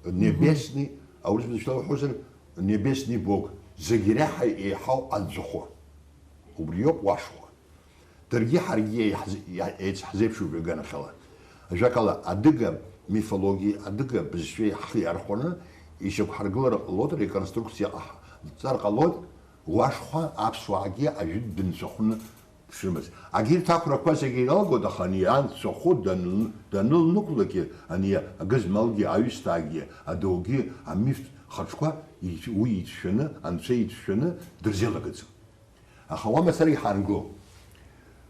Небесный, аурыс бызшәала уҳәозар, небесный бог, зегь реиҳа еиҳау анцәахәы. Убриоуп уашхәа. Даргьы ҳаргьы еиҳз-, еиц-, ҳзеиԥшуп иганахьала. Ажәакала, адыга мифологиеи адыга бызшәеи ҳхы иархәаны ишьақәҳаргылар ҟалоит, реконструкциа ҟаҳҵар ҟалоит, уашхәа аԥсуаагьы ажәытә дынцәахәны дшрымаз. Агьырҭ ақәрақәа зегьы иралгоит, аха ани анцәахәы даныл-, данылнықәлакгьы, ани агызмалгьы, аҩсҭаагьы, адаугьы, амифтә хаҿқәа иц-, уи ицәшәаны, анцәа ицәшәаны дырзеилагаӡом. Аха уа мацара иҳарго.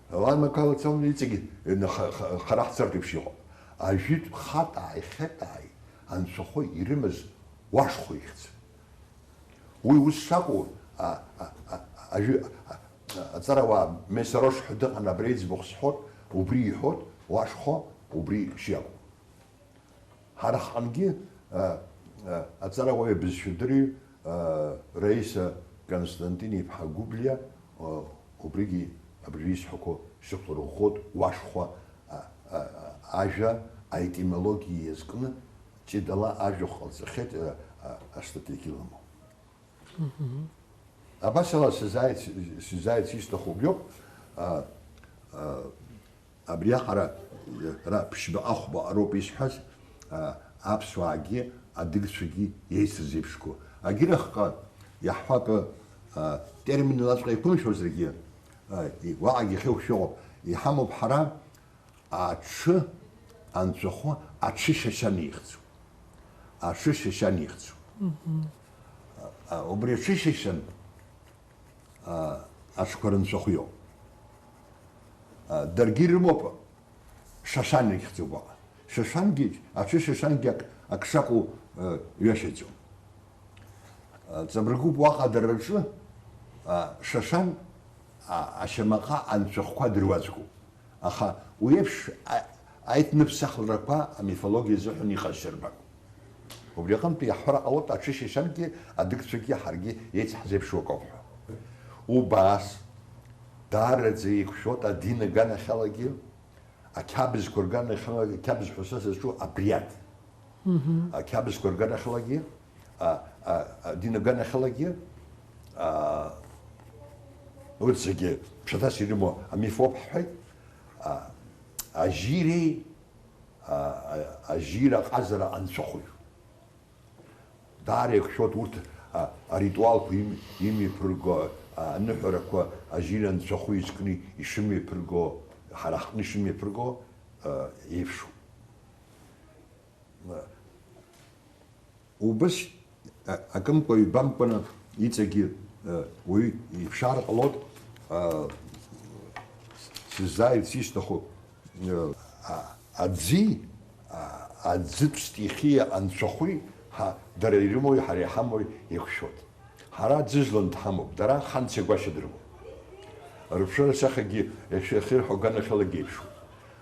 Лан Мақала Цон иҵегь ха-, ха-, хара ҳцартә еиԥш иҟоуп. Ажәытә хатааи хьатааи анцәахәы ирымаз уашхәа ихьӡ. Уи ус шакәу, а, а, а, ажәы-, а, а, аҵарауаа Месарош ҳәа дыҟан, абри аӡбахә сҳәот, убри иҳәот, уашхәа, убри шиакәу. Ҳара ҳҟынгьы, а, а, аҵарауаҩ абызшәадырҩ, а, Раиса Константин-иԥҳа Гәыблиа, а, убригьы абыржәы исҳәақәо шьақәлырӷәӷәоит, уашхәа, а, а, а, ажәа аетимологиа иазкны ҷыдала ажәахә ҟалҵахьеит, а, а, астатиагьы ыламоуп. Абас ала сызааит, сызааит исҭаху убриоуп, а, а, Абриаҟара ара ԥшьба ахәба роуп исҳәаз, а, аԥсуаагьы адыгцәагьы еицырзеиԥшқәоу. Агьырахҟа иаҳҳәап, а, терминлаҵәҟьа иқәымшәозаргьы, а, и-, уаҟагьы хьыхәшәыҟоуп. Иҳамоуп ҳара аҽы анцәахәы аҽышьашьан ихьӡу. Аҽышьашьан ихьӡу. А, убри аҽышьашьан а, аҽқәа рынцәахәы иоуп. А, даргьы ирымоуп шашан ихьӡуп уаҟа. Шашангьы, аҽы шашангьы ак, ак шакәу, а, ҩашьаӡом. А, ҵабыргуп уаҟа дара рҿы, а, шашан, а, ашьамаҟа анцәахәқәа дыруаӡәкуп. Аха уи еиԥш а-, аиҭныԥсахлрақәа амифологиа азыҳәан иҟазшьарбагоуп. Убри аҟынтә иаҳҳәара ҟалоит, аҽышьашьангьы адыгцәагьы ҳаргьы еицҳзеиԥшуа акоуп ҳәа. Убас, даараӡа еиқәшәоит адин аганахьалагьы, ақьабзқәа рганахьалагьы, ақьабз ҳәа са сызҿу абриад. Ақьабзқәа рганахьалагьы, а, а, адин аганахьалагьы, а, урҭ зегьы ԥхьаҭас ирымоу амиф ауп ҳҳәеит, а, ажьиреи, а, а, ажьира аҟазара анцәахәыҩ. Даара еиқәшәоит урҭ, а, аритуалқәа им-, имҩаԥырго, а, аныҳәарақәа ажьира анцәахәы изкны ишымҩаԥырго, ҳара ҳҟны ишымҩаԥырго, а, еиԥшуп. Убыс, а, акымкәа-ҩбамкәаны иҵегьы, а, уаҩы иԥшаар ҟалоит, а, сыззааирц исҭаху, а, а, аӡи, а, аӡытә стихиа анцәахәи ҳа, дара ирымои, ҳара иҳамои еиқәшәоит. Ҳара ӡыжлан дҳамоуп, дара ханци агәашьа дырмоуп. Рыԥшыра сахьагьы иахьа-, иахьырҳәо аганахьалагьы еиԥшуп.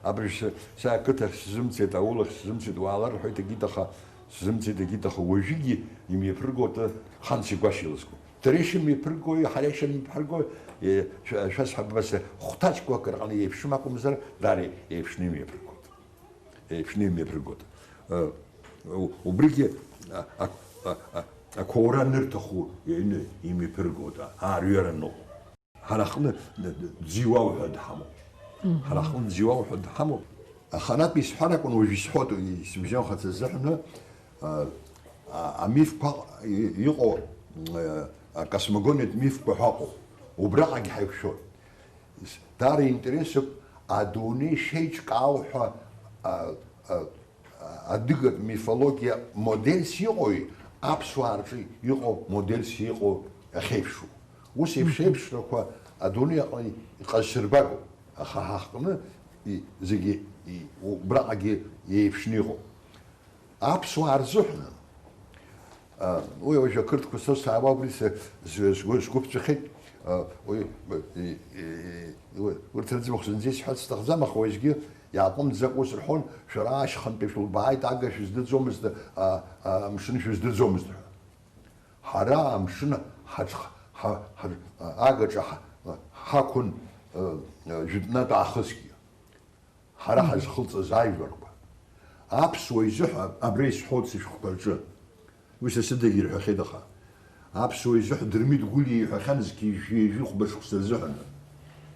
Абыржә са, са ақыҭахь сзымцеит, аулахь сзымцеит, уаала рҳәоит егьит, аха сзымцеит егьит, аха уажәыгьы имҩаԥыргоит ханци агәашьа еилызго. Дара ишымҩаԥыргои, ҳара ишымҩаԥҳаргои, е, шәа-, шәасҳәап, абас хәҭаҷкәак рҟны еиԥшым акәымзар, даара еиԥшны имҩаԥыргоит. Еиԥшны имҩаԥыргоит. Э, у-, убригьы, а, а, а, а, ақәаура анырҭаху иҩны имҩаԥыргоит, а, аарҩара аныҟоу. Ҳара ҳҟны д-, д-, ӡиуау ҳәа дҳамоуп. Ҳара ҳҟны ӡиуау ҳәа дҳамоуп. Аха анаҟа исҳәар акәын, уажә исҳәоит, исыбжьамхац азыҳәаны, а, а, амифқәа и-, иҟоу, а, акосмогониатә мифқәа ҳәа ыҟоуп. Убраҟагь ҳаиқәшәоит. Даара интересуп, адунеи шеиҿкаау ҳәа, а, а, адыгатә мифологиа модельс иҟоуи, аԥсуаа рҿы иҟоу модельс иҟоу ахьеиԥшу. Ус еиԥш Мгм. еиԥшрақәа адунеи аҟны иҟазшьарбагоуп, аха ҳа ҳҟны и-, зегьы и-, убраҟагьы иеиԥшны иҟоуп. Аԥсуаа рзыҳәан, а, уи уажә ақырҭқәа срыцҳауа, убри сгәы, сгәы, сгәы ԥҵәахьеит, а, уи, и, и, и, уи, урҭ рыӡбахә зынӡа исҳәарц сҭахӡам, аха уеизгьы иааҟәымҵӡакәа ус рҳәон, шәара ашьхантәи шәылбааит, ага шәыздырӡомызт, а, а, амшын шәыздырӡомызт ҳәа. Ҳара амшын ҳаҽ-, ҳа-, ҳа-, агаҿа ҳа-, ҳақәын, а, а, жәытәнатә аахысгьы. Ҳара Мгм. ҳазхылҵыз ажәларқәа. Аԥсуа изыҳәа абра исҳәоит сышәҟәқәа рҿы. Уи са сыдагьы ирҳәахьеит, аха аԥсуа изыҳәа Дырмит Гәлиа иҳәахьан зқьи жәшәи ҩажәи хәба шықәса рзыҳәан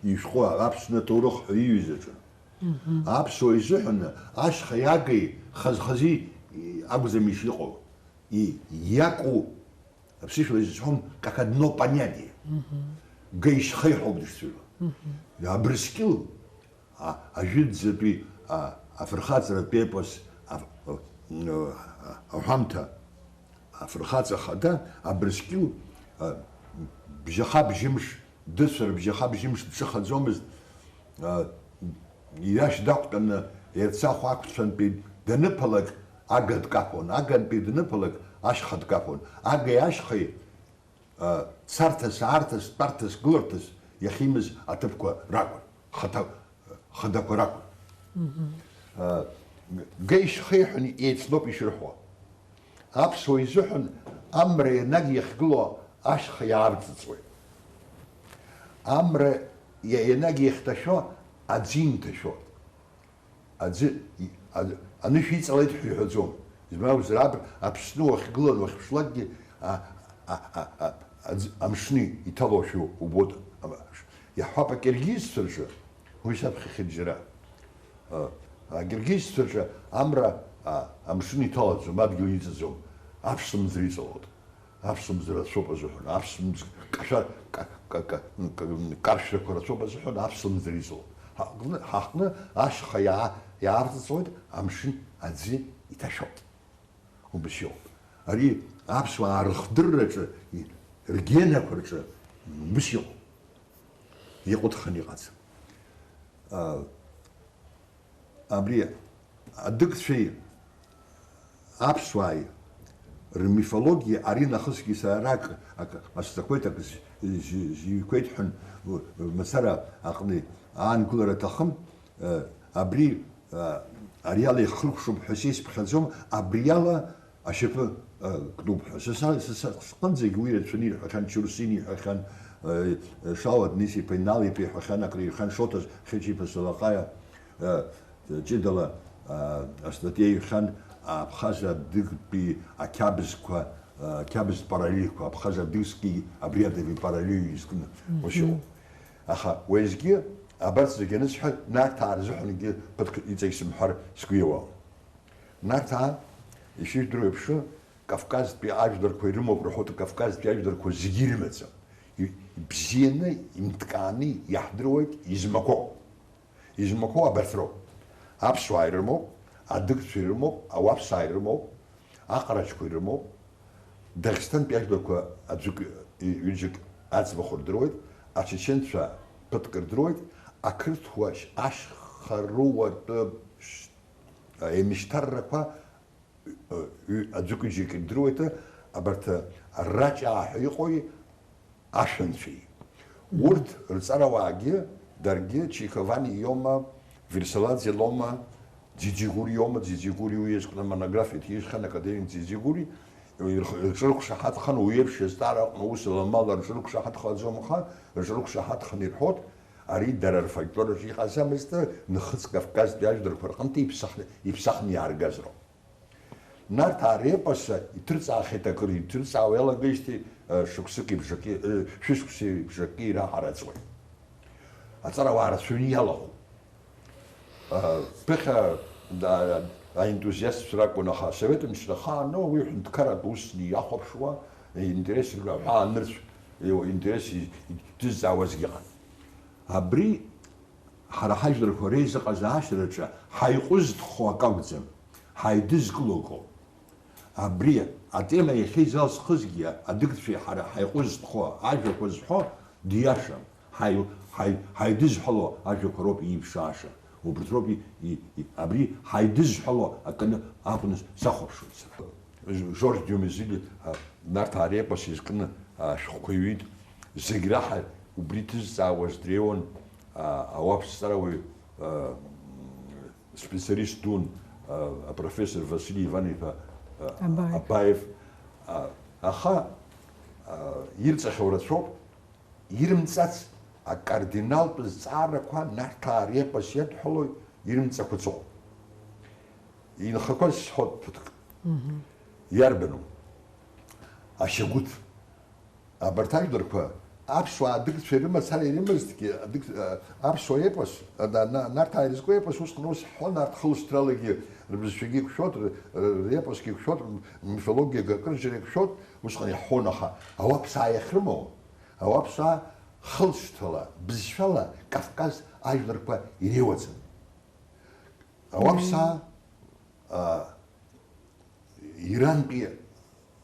ишәҟәы Аԥсны аҭоурых ҳәа иҩыз аҿы. Аԥсуа изыҳәан ашьхеи агеи хаз-хазы акәӡам ишыҟоу, и-, иакәу, аԥсышәала изҳәом, как одно понятие. Геи шьхеи ҳәоуп дышцәажәо. Абрыскьыл А-, ажәытәӡатәи, а, афырхаҵаратә епос, а, а, а, аҳәамҭа, афырхаҵа хада Абрыскьыл, а, бжьаха-бжьымш дыцәар, бжьаха-бжьымш дҿыхаӡомызт, а, иашь дақәтәаны Ерцахә ақәцәантәи даныԥалак, ага дкаԥон, агантәи даныԥалак, ашьха дкаԥон, агеи ашьхеи, а, царҭас, аарҭас, тәарҭас, гыларҭас иахьимаз аҭыԥқәа ракәын, хаҭа-, хадақәа ракәын. А, геи шьхеи ҳәа еицлоуп ишырҳәо. Аԥсуа изыҳәан амра ианагь иахьгылоу ашьха иаарҵыҵуеит. Амра иа-, ианагь иахьҭашәо аӡы инҭашәоит. Аӡы, и-, а-, анышә иҵалеит ҳәа иҳәаӡом. Избан акәзар, аб-, Аԥсны уахьгылан уахьԥшлакгьы, а-, а-, а-, а-, аӡ-, амшны иҭалошәа убоит. Ам-, иаҳҳәап, акиргизцәа рҿы, уи саԥхьахьеит џьара. А, акиргизцәа рҿы амра, а, амшын иҭалаӡом, адгьыл иҵаӡом, аԥшымӡ иҵалоит. Аԥсымӡ рацәоуп азыҳәан, аԥсымӡ кашәар-, ка-, ка-, ка-, ка-, каршәрақәа рацәоуп азыҳәан, аԥсымӡ риҵоуп. Ҳаҟны, ҳаҟны ашьха иаа-, иаарҵыҵуеит, амшын аӡы иҭашәоит. Убас иоуп. Ари аԥсуаа рыхдырраҿы, и-, ргенақәа рҿы убас иҟоуп. Иҟәыҭханы иҟаӡам. А, Абри адыгцәеи аԥсуааи рмифологиа ари нахысгьы сара ак, ак ҟасҵақәеит, ак з-, з-, зҩқәеит ҳәа, мацара аҟны аангылара аҭахым, э, абри, э, ариала ихыркәшоуп ҳәа сеиԥхьаӡом, абриала ашьапы, э, кнуп ҳәа. Са, са, са, са сҟынӡагь уи рацәаны ирҳәахьан, Чурсин иҳәахьан, э, Шауа Денис-иԥа, Инал-иԥа иҳәахьан, акры ирҳәан, Шоҭа Хьыҷ-иԥа Салаҟаиа, э, ҷыдала, э, астатиа иҳәахьан, Абхаз адыгтәи ақьабзқәа, э, ақьабз параллельқәа, Абхаз адыгски абриадови параллель изкны, ус иҟоуп. Аха уеизгьы абарҭ зегьы анысҳәа, Нарҭаа рзыҳәангьы ԥыҭк иҵегь сымҳәар сгәы иауам. Нарҭаа, ишыжәдыруа еиԥш, Кавказтәи ажәларқәа ирымоуп рҳәоит, Кавказтәи ажәларқәа зегьы ирымаӡам. И-, ибзианы, инҭкааны иаҳдыруеит измақәоу. Измақәоу абарҭ роуп. Аԥсуаа ирымоуп, адыгцәа ирымоуп, ауаԥсаа ирымоуп, аҟарачқәа ирымоуп, Дагестантәи ажәларқәа аӡәык, ҩыџьак аӡбахә рдыруеит, ачеченцәа ԥыҭк рдыруеит, ақырҭуа ашьхарыуатәы Еимышьҭаррақәа, ҩ-, аӡәык-ҩыџьак ирдыруеит, абарҭ раҷаа ҳәа иҟои, ашәанцәеи. Урҭ рҵарауаагьы, даргьы, Чиковани иоума, Версаладзе лоума, Ӡиӡигури иоума, Ӡиӡигури уи иазкны амонографиа ҭижьхьан академик Ӡиӡигури, ирх-, рҿырқәшаҳаҭхан, уи еиԥш азҵаара аҟны аус аламала рҿырқәшаҳаҭхаӡом, аха рҿырқәшаҳаҭхан ирҳәоит, ари дара рфольклор аҿы иҟаӡамызт, нхыҵ Кавказтәи ажәларқәа рҟынтәи иԥсахны, иԥсахны иааргаз роуп. Нарҭаа репос иҭырҵаахьеит акыр, иҭырҵаауа иалагеижьҭеи, э, шықәсыки бжаки, э, шәышықәси бжаки раҟара ҵуеит. Аҵарауаа рацәаҩны иалахәуп. Э, ԥыхьа, да, аентузиастцәа ракәын, аха асовет мчра ахаан, ну, уи ҳәынҭқарратә усны иахәаԥшуа, э, интерес, аҳәаа нырцә, э, интерес и-, и-, иҭызҵаауазгьы ыҟан. Абри ҳара ҳажәларқәа реизыҟазаашьараҿы ҳаиҟәызтәхо акы акәӡам, ҳаидызкыло акоуп. Абри атема иахьа изалсхызгьы адыгцәеи ҳара ҳаиҟәызтәхо ажәақәа зҳәо диашам, ҳаи-, ҳаи-, ҳаидызҳәало ажәақәа роуп ииԥшааша, убырҭ роуп и-, и-, и-, абри ҳаидызҳәало аканы акәны сахәаԥшуеит сара. Жорж Дюмезиль, а, Нарҭаа репос изкны, а, ашәҟәқәа иҩит. Зегь раҳа убри ҭызҵаауаз дреиуан, а, ауаԥсҵарауаҩ, а, специалист дун, а, апрофессор Василий Иван-иԥа, а, Абаев. Абаев. А, аха, а, ирҵахьоу рацәоуп, ирымҵац акардиналтә зҵаарақәа Нарҭаа репос иадҳәалоу ирымҵақәа ҵоуп. Инхақәаз сҳәоит ԥыҭк. Иарбану? Ашьагәыҭ. Абарҭ ажәларқәа аԥсуаа адыгцәа ирымацара ирымазҭгьы, адыгц-, а, аԥсуа епос, а, на-, на-, Нарҭаа ирызку епос усҟан ус ҳҳәон, арҭ хылшьҭралагьы рбызшәагьы иқәшәот, р-, р-, репосгьы иқәшәот, р-, мифологиагьы акырџьара иқәшәот, усҟан иаҳҳәон, аха ауаԥсаа иахьрымоу, ауаԥсаа хылшьҭрала, бызшәала Кавказ ажәларқәа иреиуаӡам. Ауаԥсаа, а, Ирантәи,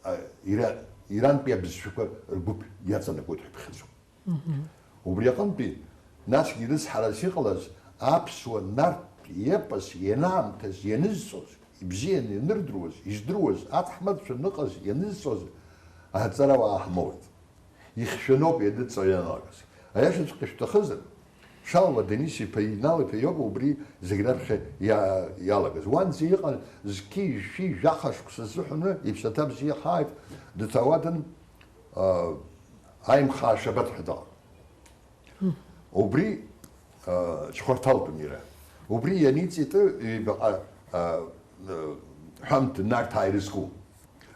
а, Ира-, Ирантәи абызшәақәа ргәыԥ иаҵанакуеит ҳәа иԥхьаӡоуп. Убри аҟынтәи, насгьы рыцҳарас иҟалаз аԥсуа нарҭ епос ианаамҭаз ианызҵоз, ибзианы ианырдыруаз, издыруаз, аҭаҳмадцәа ныҟаз ианызҵоз аҵарауаа ҳмоуит. Ихьшәаноуп ианыҵо ианалагаз. Аиашаҵәҟьа шәҭахызар, Шалва Денис-иԥа Инал-иԥа иоуп убри зегь раԥхьа иа-, иалагаз. Уанӡа иҟан зқьи жәшәи жәаха шықәса азыҳәаны иԥсаҭа бзиа ҳааит, дҭауадан, а, Аимхаа Шабаҭ ҳәа дыҟан. Убри, а, Чхәарҭалтәын иара. Убри ианиҵеит ҩбаҟа, а, а, ҳәамҭа Нарҭаа ирызку.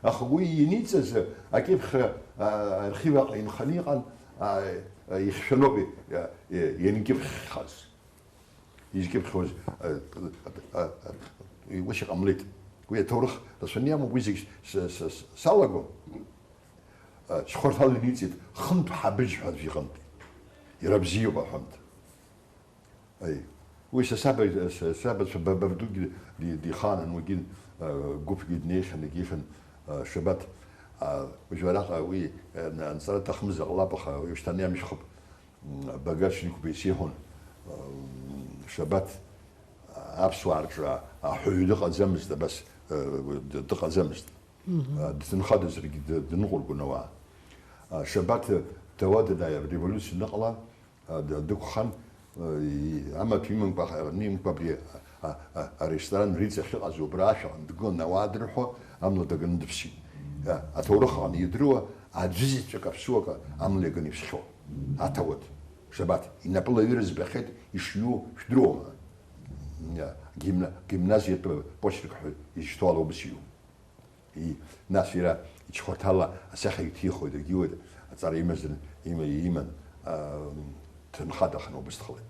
Аха уи ианиҵаз акьыԥхь, а, архив аҟны инханы иҟан, а, а, ихьшәаноуп, а, а, ианкьыԥхьхаз. Изкьыԥхьуаз, а, а, а, а, ус иҟамлеит. Уи аҭоурых рацәаны иамоуп, уи зегь с-, с-, с-, салагом. А, Чхәарҭал иниҵеит, хынтә ҳабыџь ҳәа аӡә иҟынтә. Иара бзиоуп аҳәамҭа. Аи. Уи са саба, са, сабацәа ба-, бабдугьы ди-, дихаанын, уигьы, а, гәыԥгьы днеихьан, егьихьан, а, Шабаҭ. А, уажәы араҟа уи, а, на-, анҵара аҭахымзар ҟалап, аха уажәшьҭа иамшьхып. М, Баграт Шьынқәба исеиҳәон, м, Шабаҭ, а, аԥсуаа рҿы а-, аҳәаҩы дыҟаӡамызт, абас, а, д-, дыҟаӡамызт. А, дҭынхадазаргьы д-, дныҟәыргон ауаа. А, Шабаҭ, ҭауади-ааи ареволиуциа аныҟала, а, д-, дықәхан, а, и-, амаҭәа имамкәа, аҟны имкәа абри, а, а, а, аресторан Риҵа ахьыҟаз убра ашә аҟны дгылан, ауаа дырҳәо, амла даганы дыԥсит. А, аҭоурых аҟны идыруа аӡәызаҵәык аԥсуак амла иаганы ишәхьоу. Аҭауад, Шабаҭ, инапы лаҩыр збахьеит, ишҩу шәдыруама? А, гимна-, гимназиатә почерк ҳәа изышьҭоу ала убас иҩу. И, нас иара ичхәарҭала асахьа иҭихуеит, иргьиуеит, аҵара имазар, има-, иман, а, ҭынхадаханы убыс дҟалеит.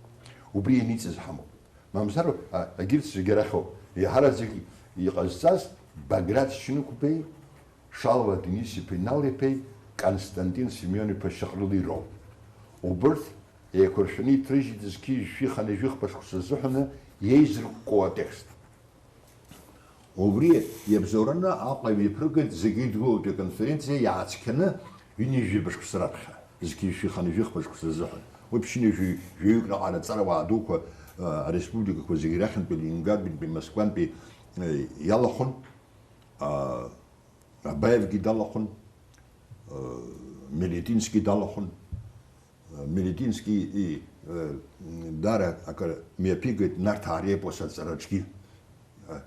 Убри ианиҵаз ҳамоуп. Мамзар, а, егьырҭ зегьы арахьоуп. Еиҳараӡак иҟазҵаз Баграт Шьынқәбеи, Шалва Денис-иԥеи Нал-иԥеи Константин Семион-иԥа Шьаҟрылеи роуп. Убырҭ еиқәыршәаны иҭрыжьит зқьи жәшәи хынҩажәи хԥа шықәса азыҳәаны иеизыркәкәо атекст. Убри иабзоураны Аҟәа иҩаԥыргеит зегьы идгылоуп аконференциа иаацқьаны ҩынҩажәи жәаба шықәса раԥхьа, зқьи жәшәи хынҩажәи хԥа шықәса азыҳәан. Уи ԥшьынҩажәи жәаҩык раҟара аҵарауаа дуқәа, а, ареспубликақәа зегьы рахьынтәи, Ленинградтәи, Москвантәи, а, иалахәын, а, Абаевгьы далахәын, а, Мелетински далахәын. Мелетински и, э, даара акыр мҩаԥигеит Нарҭаа репос аҵараҿгьы.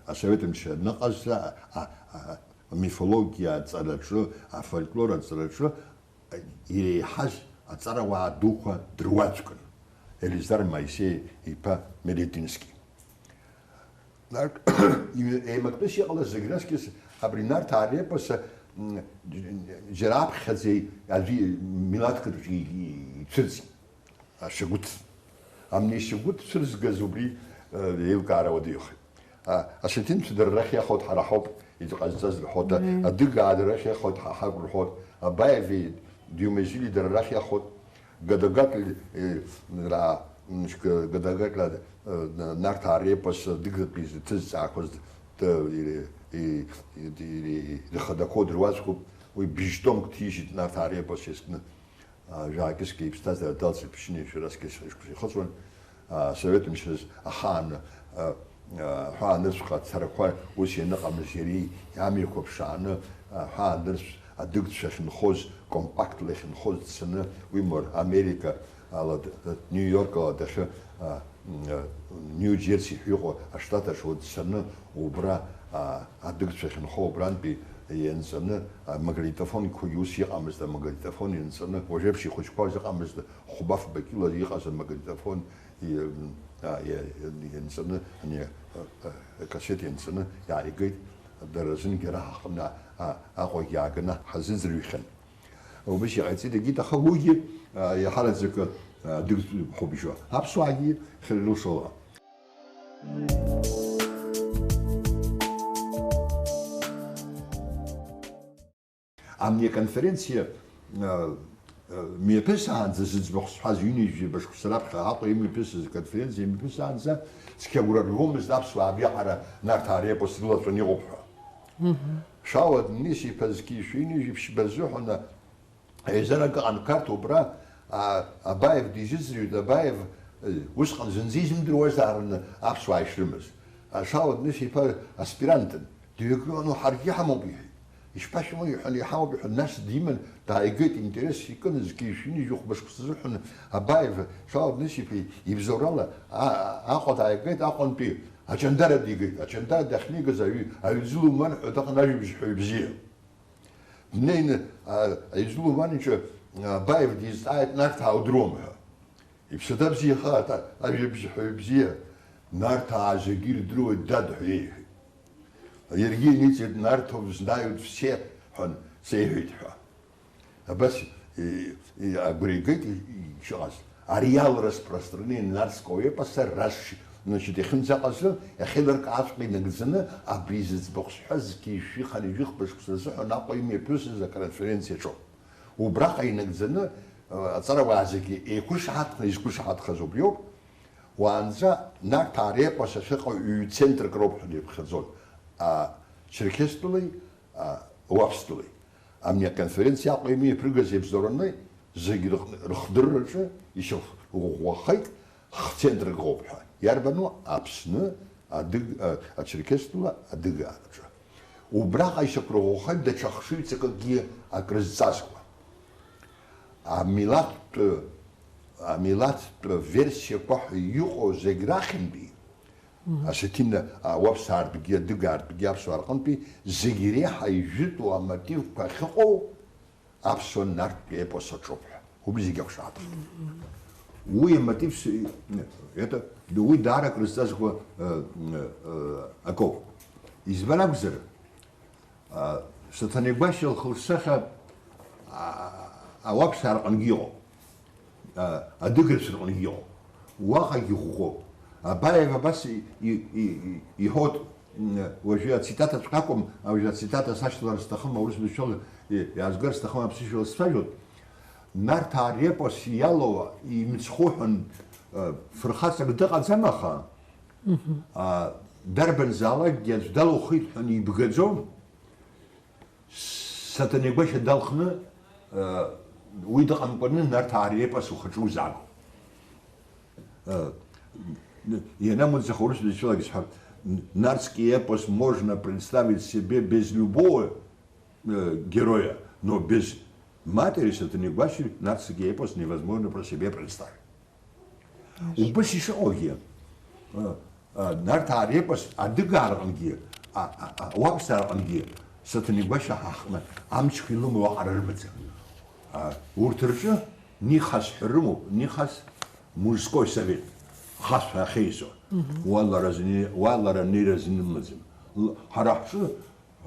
Асовет мчра аныҟаз, а, а, а, амифологиа аҵараҿы, афольклор аҵараҿы, а, иреиҳаз аҵарауаа дуқәа дыруаӡәкын. Елизар Моисеи иԥа Мелетински. Еимактәыс иҟалаз зегь раҵкьыс абри Нарҭаа репос, м, џьара аԥхьаӡа аӡәы милаҭк рҿы ицәырҵит, ашьагәыҭ. Амни ашьагәыҭ цәырзгаз убри, э, еилкаара уадаҩхеит. А, осетинцәа дара рахь иахоит, ҳара ҳауп иҟазҵаз рҳәоит, адыгаа дара рахь иахоит, ҳа ҳакәу рҳәоит, Абаеви Диумазили дара рахь иахоит, Гадагатль, э, ра, м, шк-, Гадагатль, э, Нарҭаа репос адыгатәи зҭызҵаақәаз т-, ири-, и-, и-, ири-, ирхадақәоу дыруаӡәкуп, уи бжь-томк ҭижьит Нарҭаа репос иазкны. А, жәаакьыскьа иԥсҭазаара далҵит, ԥшьынҩажәи шәарасгьы сышықәса ихыҵуан. А, Совет мчразы ахаан, а, а, аҳәаанырцәҟа ацарақәа ус ианыҟамыз иара амҩақәа ԥшааны, аҳәаанырцә адыгцәа ахьынхоз, компактла иахьынхоз дцаны, уимур, Америка ала д-, Нью Йорк ала дахьы, а, м, а, Нью Џьерси ҳәа иҟоу аштат аҿы дцаны, убра, а, адыгцәа ахьынхо убрантәи ианҵаны, амагнитофонқәагьы ус иҟамызт, амагнитофон ианҵаны, уажәеиԥш ихәыҷқәа ыҟамызт, хәба-фба кьыла иҟаз амагнитофон и-, а, и-, ианҵаны, ани, Акассета ианҵаны иааигеит, дара рзынгьы ара ҳаҟны, а, Аҟәагь иааганы ҳазыӡырҩхьан. Убас иҟаиҵеит, егьит, аха уигьы, а, иаҳараӡакы, а, дыгтәуп ҳәа убжьуа. Аԥсуаагьы хьыррылшала. Амни аконференциа, э, э, мҩаԥысаанӡа, зыӡбахә сҳәаз, ҩынҩажәи жәаба шықәса раԥхьа Аҟәа имҩаԥысыз аконференциа имҩаԥысаанӡа, цқьа агәра ргомызт аԥсуаа абриаҟара Нарҭаа репос рылаҵәаны иҟоуп ҳәа. Шао Денис-иԥа зқьи жәшәи ҩынҩажәи ԥшьба рзыҳәан еизарак ыҟан Қарҭ убра, а, Абаев дизыӡырҩит, Абаев, э, усҟан зынӡа изымдыруазаарын аԥсуаа ишрымаз. А, Шао Денис-иԥа аспирантын, дҩагылан, ҳаргьы ҳамоуп, иҳәеит. Ишԥашәымоу, иҳәан, иҳамоуп, иҳәан, нас диман, дааигеит, интерес икын, зқьи жәшәи ҩынҩажәи хәба шықәса рзыҳәан Абаев, Шао Денис-иԥа ибзоурала, а-, Аҟәа дааигеит, Аҟәантәи Аҷандара дигеит. Аҷандара дахьнеигаз аҩ-, аҩӡы луман ҳәа дыҟан, ажәабжьҳәаҩ бзиа. Днеины, а, аҩӡы луман иҿы, а, Абаев дизҵааит, Нарҭаа удыруам ҳәа. Иԥсаҭа бзиахааит, а-, ажәабжьҳәаҩ бзиа, Нарҭаа зегьы ирдыруеит, дад, ҳәа иеиҳәеит. Иаргьы иниҵеит, Нарҭов знают все, ҳәа сеиҳәеит ҳәа. Абас, и, и, агәра игеит, и, и, ишыҟаз. Ареал распространение нартского эпоса, раш-, значит, иахьынӡаҟазҵо, иахьеилыркааҵәҟьа инагӡаны, абри зыӡбахә сҳәаз зқьи жәшәи хынҩажәи хәба шықәса рзыҳәан Аҟәа имҩаԥысыз аконференциаҿоуп. Убраҟа инагӡаны, э, аҵарауаа зегьы еиқәышаҳаҭханы, изқәышаҳаҭхаз убриоуп. Уаанӡа Нарҭаа репос ахьыҟоу ҩ-центрк роуп ҳәа иԥхьаӡон, а, Черкеситәылеи, а, Уаԥстәылеи. Амни аконференциа Аҟәа имҩаԥыргаз еибзоураны зегь рыхны-, рыхдырраҿы ишьақәырӷәӷәахеит, хцентрк ыҟоуп ҳәа. Иарбану? Аԥсны, адыг-, а, Ачерқьестәыла адыгаараҿы. Убраҟа ишьақәырӷәӷәахеит даҽа хшыҩҵакыкгьы акрызҵазкуа. Амилаҭтә, амилаҭтә версиақәа ҳәа иҟоу зегь рахьынтәи, Мгм. Осетин, а, уаԥсаартәгьы, адыгаартәгьы, аԥсуаа рҟынтәи зегь реиҳа ижәытәу амотивқәа ахьыҟоу аԥсуа нарҭтә епос аҿоуп ҳәа. Убри зегь ахшааҭыхт. Уи амотив с-, это, уи даара акрызҵазкуа, э, э, акоуп. Избан акәзар, А, Саҭанеи Гәашьа лхылсахьа, а, ауаԥсаа рҟынгьы иҟоуп. А, адыгацәа рҟынгьы иҟоуп. Уаҟагьы ӷәӷәоуп. Абаев абас и-, и-, и-, и-, иҳәоит, м, уажәы ацитатаҵәҟьа акәым, уажәы ацитата сашьҭалар сҭахым, аурыс бызшәала и-, иаазгар сҭахым, аԥсышәала сцәажәоит. Нарҭаа репос иалоу имцхәы ҳәа, э, фырхаҵак дыҟаӡам, аха, а, дарбанзаалакгьы аӡә далухеит ҳәа ибгаӡом. Саҭанеи Гәашьа далхны, э, уи дыҟамкәаны Нарҭаа репос ухаҿы узаагом. Э, ианамуӡах аурыс бызшәалагьы сҳәап, нартский эпос можно представить себе без любого, э, героя, но без матери Саҭанеи Гәашьа нартский эпос невозможно про себя представить. Убас ишыҟоугьы, а, а, Нарҭаа репос адыгаарҟангьы, а, а, а, ауаԥсаарҟангьы Саҭанеи Гәашьа ҳаҟны амчқәа илымоу аҟара рымаӡам. А, урҭ рҿы Нихас ҳәа рымоуп, Нихас мужской совет, хас ҳәа ахьеизо. Мгм. Уа лара зни-, уа лара нира зны лымаӡам. Л-, ҳара ҳҿы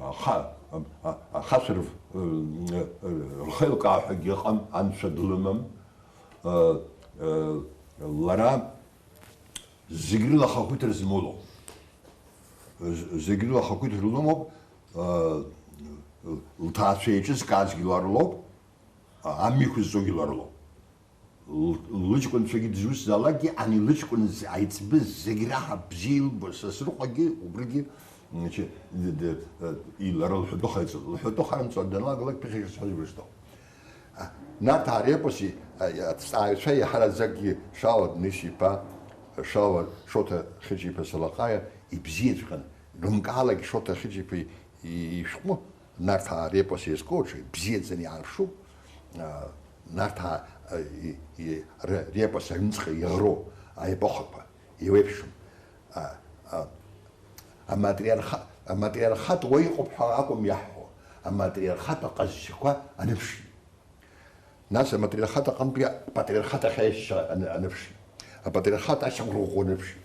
аха-, а, а, ахацәа рв-, р-, р-, рхеилкаа ҳәагьы ыҟам, анцәа длымам. Э, э, лара зегь рыла ахақәиҭра змоу лоуп. З-, зегь рыла ахақәиҭра лымоуп, э, лҭаацәа еиҿызкаазгьы лара лоуп, а-, амҩақәа зҵогьы лара лоуп. Л-, лыҷкәынцәагьы дызусҭзаалакгьы, ани лыҷкәын з-, аиҵбы зегь раҳа бзиа илбо Сасрыҟәагьы убригьы, значит, д-, д-, э, и-, лара лҳәатәы ҟаиҵон. Лҳәатәы харымҵо даналагалак ԥыхьашьа сҳәозар устәоуп. Нарҭаа репоси, а, аҭҵааҩцәа иаҳараӡакгьы Шала Денис-иԥа, Шала Шоҭа Хьыҷ-иԥа Салаҟаиа ибзиаҵәҟьан, рымкаалак Шоҭа Хьыҷ-иԥа и-, ишәҟәы, Нарҭаа репос иазку аҿы ибзиаӡаны иаарԥшуп, а, Нарҭаа, а, и-, и-, р-, репос аҩныҵҟа иароу аепохақәа еиуеиԥшым. А, а, Аматриарха-, аматриархат уа иҟоуп ҳәа акәым иаҳҳәо, аматриархат аҟазшьақәа аныԥшит. Нас аматриархат аҟынтәи апатриархат ахь аешьцәа аны-, аныԥшит. Апатриархат ашьақәырӷәӷәа аныԥшит.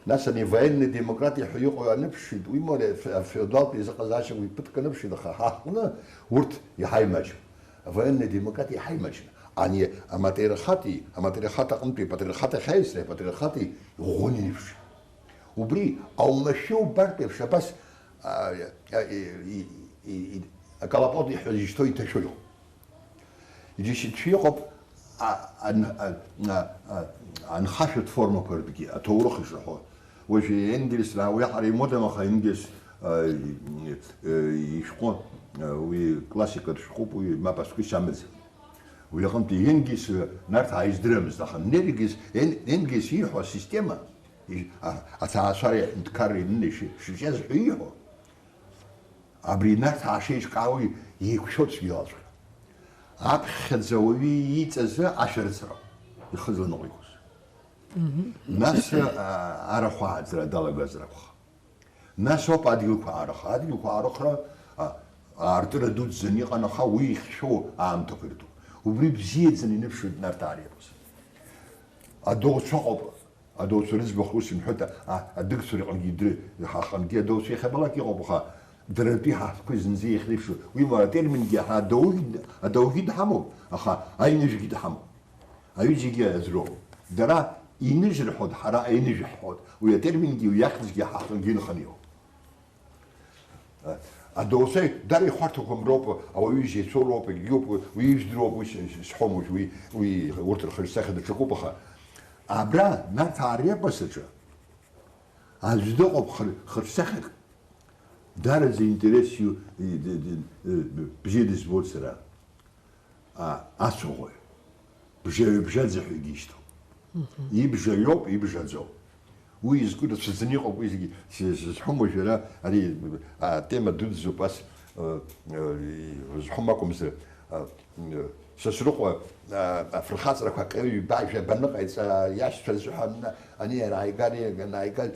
Нас ани военный демократиа ҳәа иҟоу аныԥшит, уимоу ари афе-, афеодалтә еизыҟазаашьақәа ԥыҭк аныԥшит, аха ҳа ҳҟны урҭ иаҳа имаҷым. Военный демократиа иаҳа имаҷын. Ани аматриархати, аматриархат аҟынтәи апатриархат ахь аҩсра, апатриархати ӷәӷәаны иеиԥшын. Убри аумашәа убартә еиԥш абас, а, а, и, и, и, и, акалапот иҳәа изышьҭоу иҭашәо иҟоуп. Иџьашьатәшәа иҟоуп, а, ан-, а, а, а, анхашәатә формақәа ртәгьы, аҭоурых ишаҳәо. Уажә Енгельс, уи ҳара имодам, аха Енгельс, а, и, и, ишәҟәы, а, уи классикатә шәҟәуп, уи мап ацәкышьа амаӡам. Уи аҟынтә Енгельс, а, Нарҭаа издырамызт, аха Енгельс, Ен-, Енгельс ииҳәо асистема, и-, а, аҭаацәара аҳәынҭқарра инынашьшьы шиҿиаз ҳәа ииҳәо, абри Нарҭаа шеиҿкаауа еиқәшәо цәгьалаҵәҟьа. Аԥхьаӡа ауаҩы ииҵазы ашәарыцара ихы зланыҟәигоз. Нас, а, арахә ааӡара далагазар акәхап. Нас ауп адгьылқәа аарыхра. Адгьылқәа аарыхра, а, аартыра дуӡӡаны иҟан, аха уи ихьшәоу аамҭақәа иртәуп. Убри бзиаӡаны иныԥшуеит Нарҭаа реепос. Адоуцәа ыҟоуп. Адоуцәа рыӡбахә ус имҳәоит, а, адыгцәа рҟынгьы идыр-, ҳаҟынгьы адоуцәа иахьабалак иҟоуп, аха дара ртәи ҳаҳҭқәа зынӡа иахьеиԥшу. Уимоу, атермингьы ҳа адаугьы, адаугьы дҳамоуп, аха аинажәгьы дҳамоуп. Аҩыџьагьы аӡәроуп. Дара иныжь рҳәоит, ҳара аиныжә ҳҳәоит. Уи атермингьы, уи ахьӡгьы ҳаҳҭынгьы инханы иҟоуп. Адоуцәа дара ихәарҭақәам роуп, ауаҩы изеицәоу роуп, егьиоуп, уи ижәдыруоуп, уи с-, с-, сҳәом уажә, уи, уи урҭ рхаҿсахьа даҽакуп, аха абра, Нарҭаа репос аҿы аӡә дыҟоуп хыр-, хырҿсахьак, дараӡа интерес иу-, и-, ди-, ди-, э, б-, бзиа дызбоит сара. А, ацәаӷәаҩ. Бжаҩы-бжаӡа ҳәа егьишьҭоуп. Ибжаҩоуп, ибжаӡоуп. Уи изкыдацәаӡаны иҟоуп, уи зегьы. С-, сызҳәом уажәы ара, ари, атема дуӡӡоуп, ас, э, э, зҳәом акәымзар, э, э, Сасрыҟәа, э, афырхаҵарақәа акы ҩба жәаба ныҟаиҵа, иашьцәа рзыҳәан, ани иара ааигар, иага-, анааига,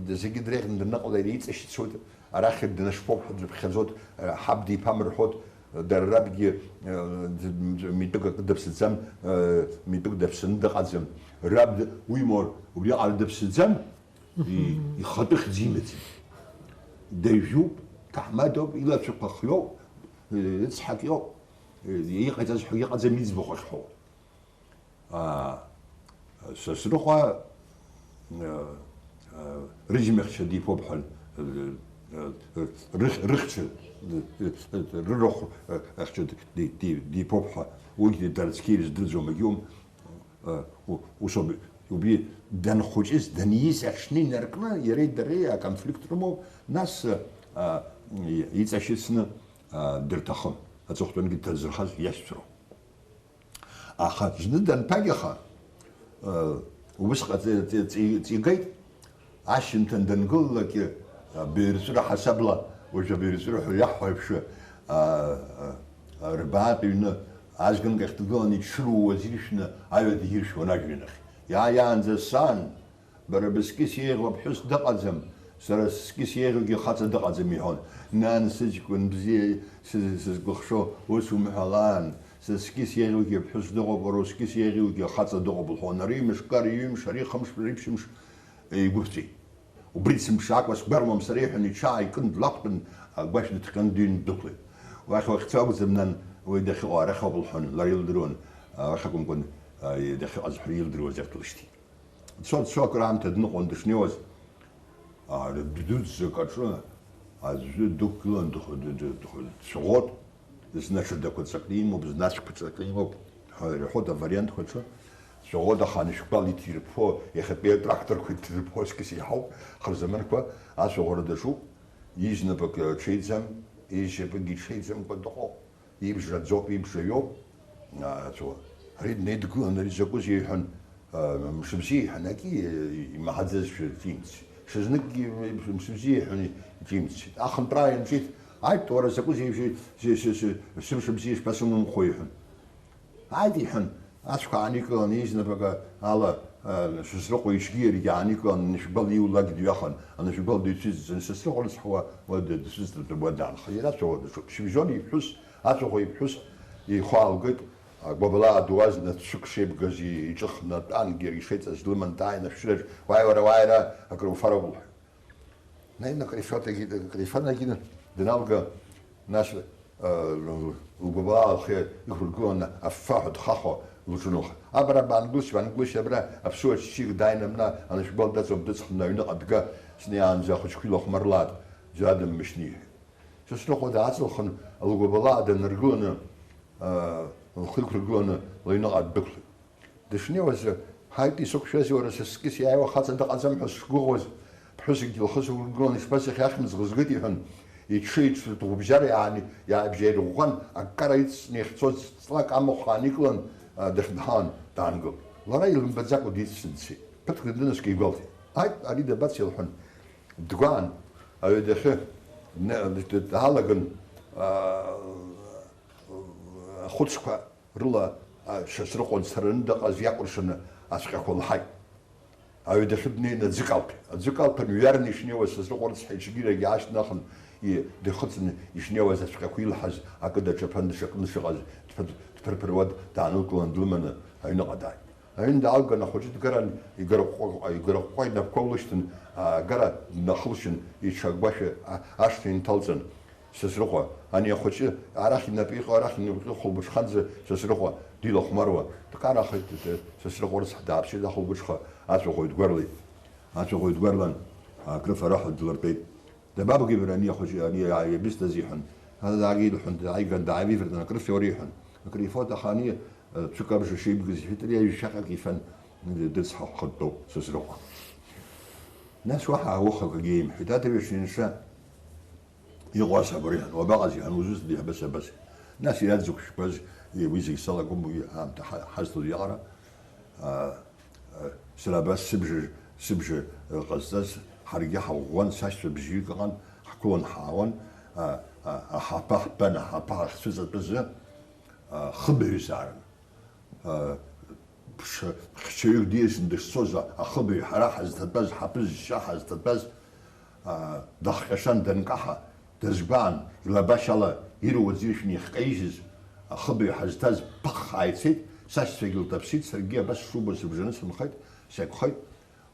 зегьы дреиӷьны даныҟала, иара иҵашьыцуеит. Арахь днашԥоуп ҳәа дрыԥхьаӡоит, ҳаб диԥамырҳәоит, дара рабгьы, э, д-, д-, митәык акы дыԥсаӡам, э, митәык дыԥсаны дыҟаӡам. Раб д-, уимоу, убриаҟара дыԥсаӡам, и-, ихатәы хьӡ имаӡам. Дажәуп, ҭаҳмадоуп, илацәақәа хиоуп, э, ыцҳак иоуп, э, иҟаиҵаз ҳәа иҟаӡам, иӡбахә ахьҳәо. Аа, Сасрыҟәа, э, э, рыџьмахьча диԥоуп ҳәа, э, э, рых-, рыхьча, э, э, рырахә, э, ахьча ди-, ди-, диԥоуп ҳәа, уигьы дара цқьа ирыздырӡом, егьиум, э, у-, усоуп, убри данхәыҷыз, даниз аҽны инаркны, иареи дареи аконфликт рымоуп, нас, э, э, иҵашьыцны, э, дырҭахым, аҵыхәтәангьы дҭазырхаз иашьцәроуп. Аха зны данԥагьаха, э, убысҟа ҵи-, ҵи-, ҵи-, ҵигеит, ашьжьымҭан дангылалакгьы, э, Беирҵәыра ҳасабла, уажәы Беирҵәыра ҳәа иаҳҳәо еиԥш, э, э, рбаатә ҩны азганк ахь дгыланы иҽыруаз иршәны аҩада иршәуан ажәҩан ахь. Иааиаанӡа сан, Бара быскьыс еиӷьу аԥҳәыс дыҟаӡам, сара сыскьыс еиӷьугьы хаҵа дыҟаӡам, иҳәон. Нан, сыҷкәын бзиа, сыз-, сызкәыхшоу ус умҳәалан, сыскьыс еиӷьугьы аԥҳәыс дыҟоуп, уара ускьыс еиӷьугьы ахаҵа дыҟоуп, лҳәон. Ари мышкы, ари ҩымш, ари хымш, ари ԥшьымш еигәыдҵәеит. Убри дсымԥшаакәа сгәармуам сара, иҳәан, иҽааикын, длақәтәан, агәашә дыҭҟьан дыҩны дықәлеит. Уахь уахьцо акәӡам, нан, уи дахьыҟоу арахь ауп, лҳәон, лара илдыруан, уахь акәымкәан, дахьыҟаз ҳәа илдыруаз иахь длышьҭит. Дцо, дцо, акыраамҭа дныҟәон, дышнеиуаз, а, дуӡӡак аҿы аӡәы дықәгылан дх-, д-, д-, дх-, дцәаӷәот, зны аҽадақәа ҵакны имоуп, зны ацәқәа ҵакны имоуп ҳәа ирҳәоит авариантқәа рҿы. Дцәаӷәот, аха анышәгәал иҭирԥо, иахьатәи атракторқәа иҭирԥо аскьыс еиҳауп, хырзаманқәа ацәаӷәара даҿуп, изнапык ҽеиӡам, изшьапыгьы ҽеиӡамкәа дыҟоуп. Ибжа аӡоуп, ибжа иоуп, аҵәуа. Ари днеидгылан, ари закәызеи иҳәан, а, мшыбзиа иҳәан, ак имаҳаӡазшәа ҿимҭит. Шазныкгьы мшыбзиа иҳәан, иҿимҭит. Ахынтәра ианҿиҭ, ааит, уара закәызеи, шәи-, шәи-, шәи-, шәи-, сымшыбзиа шԥасымумхо, иҳәан. Ааит, иҳәан, ацәқәа ааникылан, изнапык ала, а, Сасрыҟәа иҽгьы иаргьы ааникылан, анышәгәал иулак дҩахан, анышәгәал дыҩцәыҵӡан, Сасрыҟәа рыцҳауа, уа д-, дцәыҵ-, уа даанхеит. Иара ацәаӷәа даҿуп. Шьыбжьон иԥҳәыс, ацәаӷәа иԥҳәыс ихәаалгеит, Агәабалаа ду азна цәык шеибгаз иҿыхны атәангьы иара ишеиҵаз длыман дааины ашәшьыраҿ, уааи, уара, уааи, ара, акры уфароуп, лҳәеит. Наин акрифатагьы, акрифанагьы дналга, нас, э, лгәабалаа лхы иқәыргыланы аффаҳәа дхахо лҿыналхеит. Абра баангылшь, баангылшь, абра аԥсуа ччик дааины абна анышәгәал даҵоуп, дыҵхны аҩныҟа дга, снеиаанӡа ахәыҷқәа илахәмарлааит, џьара дыммышьҭны, иҳәеит. Сасрыҟәа дааҵылхын, лгәабалаа даныргыланы, аа, лхы иқәыргыланы лыҩныҟа ддәықәлеит. Дышнеиуаз, ҳаит, исықәшәазеи уара, са скьыс иааиуа хаҵа дыҟаӡам ҳәа сшгәыӷуаз, ԥҳәысыкгьы лхы сықәыргылан, ишԥасыхьи, ахьымӡӷ згеит, иҳәан, иҽы-иҽы дӷәыбжьара иаани-, иаабжьаирӷәӷәан, аккара иҵсны иахьцоз ҵлак амахә ааникылан, аа, дахьынҳалан даангылт. Лара илымбаӡакәа дицны дцеит. Ԥыҭк днаскьа игәалҭеит. Ааит, ари дабацеи, лҳәан. Дгәаан, аҩадахьы дна-, д-, д-, даалаган, аа, ахәыцқәа рыла, а, Сасрыҟәа дцараны дыҟаз иакәыршаны ацәҟьақәа лҳаит. Аҩадахьы днеины аӡы калҭәеит. Аӡы калҭәан, ҩарны ишнеиуаз Сасрыҟәа рыцҳа иҽгьырагьы аашьҭнахын, и-, дихыҵны ишнеиуаз ацәҟьақәа илҳаз акы даҿаԥан, дшакны дшыҟаз дԥыр-, дԥырԥыруа даанылкылан, длыманы аҩныҟа дааит. Аҩн даалган, ахәыҷы дгаран, игырҟәҟәа, игырҟәҟәа инапқәа лышьҭын, аагара днахылшьын, иҽы агәашә а-, ашҭа инҭалҵан, Сасрыҟәа, ани ахәыҷы арахь инапы иҟьо, арахь инапы иҟьо хәылбыҽханӡа Сасрыҟәа дилахәмаруа, дкарахеит, д-, д-, Сасрыҟәа рыцҳа дааԥшит ахәылбыҽха ацәаӷәаҩ дгәарлеит. Ацәаӷәаҩ дгәарлан, акрыфараҳәа длыртәеит. Дабабгеи бара ани ахәыҷы, ани иа-, иабысҭаз иҳәан. Ала даагеит лҳәан, дааиган, дааививыртын, акрыфеиуара иҳәан. Акрифоит, аха ани, э, цәык абжа шеибгаз иҳәеит, ари аҩшьаҟьак ифан, дыцҳа хатәоуп Сасрыҟәа. Нас уаҳа ауха акгьы имҳәеит, адырҩаҽны ианша, иҟоу асабыр иҳәан, уабаҟаз иҳәан, узусҭада, иҳәан, абас, абас. Нас иара дзықәшәқәаз, уи зегь салагом, уи аамҭа ҳа-, ҳазҭоз иаҟара. А, а, сара абас сыбжа, сыбжа, а, ҟазҵаз, ҳаргьы ҳаӷәӷәан, сашьцәа бжьҩык ыҟан, ҳқәылан ҳаауан, а, а, аҳаԥы ҳтәан, аҳаԥы ҳахьцәыҵатәазы, а, хыбаҩзаарын. А, ԥш-, хьчаҩык диасны дышцоз, а-, ахыбаҩ ҳара ҳазҭатәаз, ҳаԥызшьа ҳазҭатәаз, аа, дахҟьашан данкаҳа, дазгәаан, илабашьала ируаӡә иршәны иахькаижьыз, ахыбаҩ ҳазҭаз ԥыххаа ицеит, сашьцәагьы лҭаԥсит, саргьы абас сшубо сыбжаны сынхеит, сагхеит.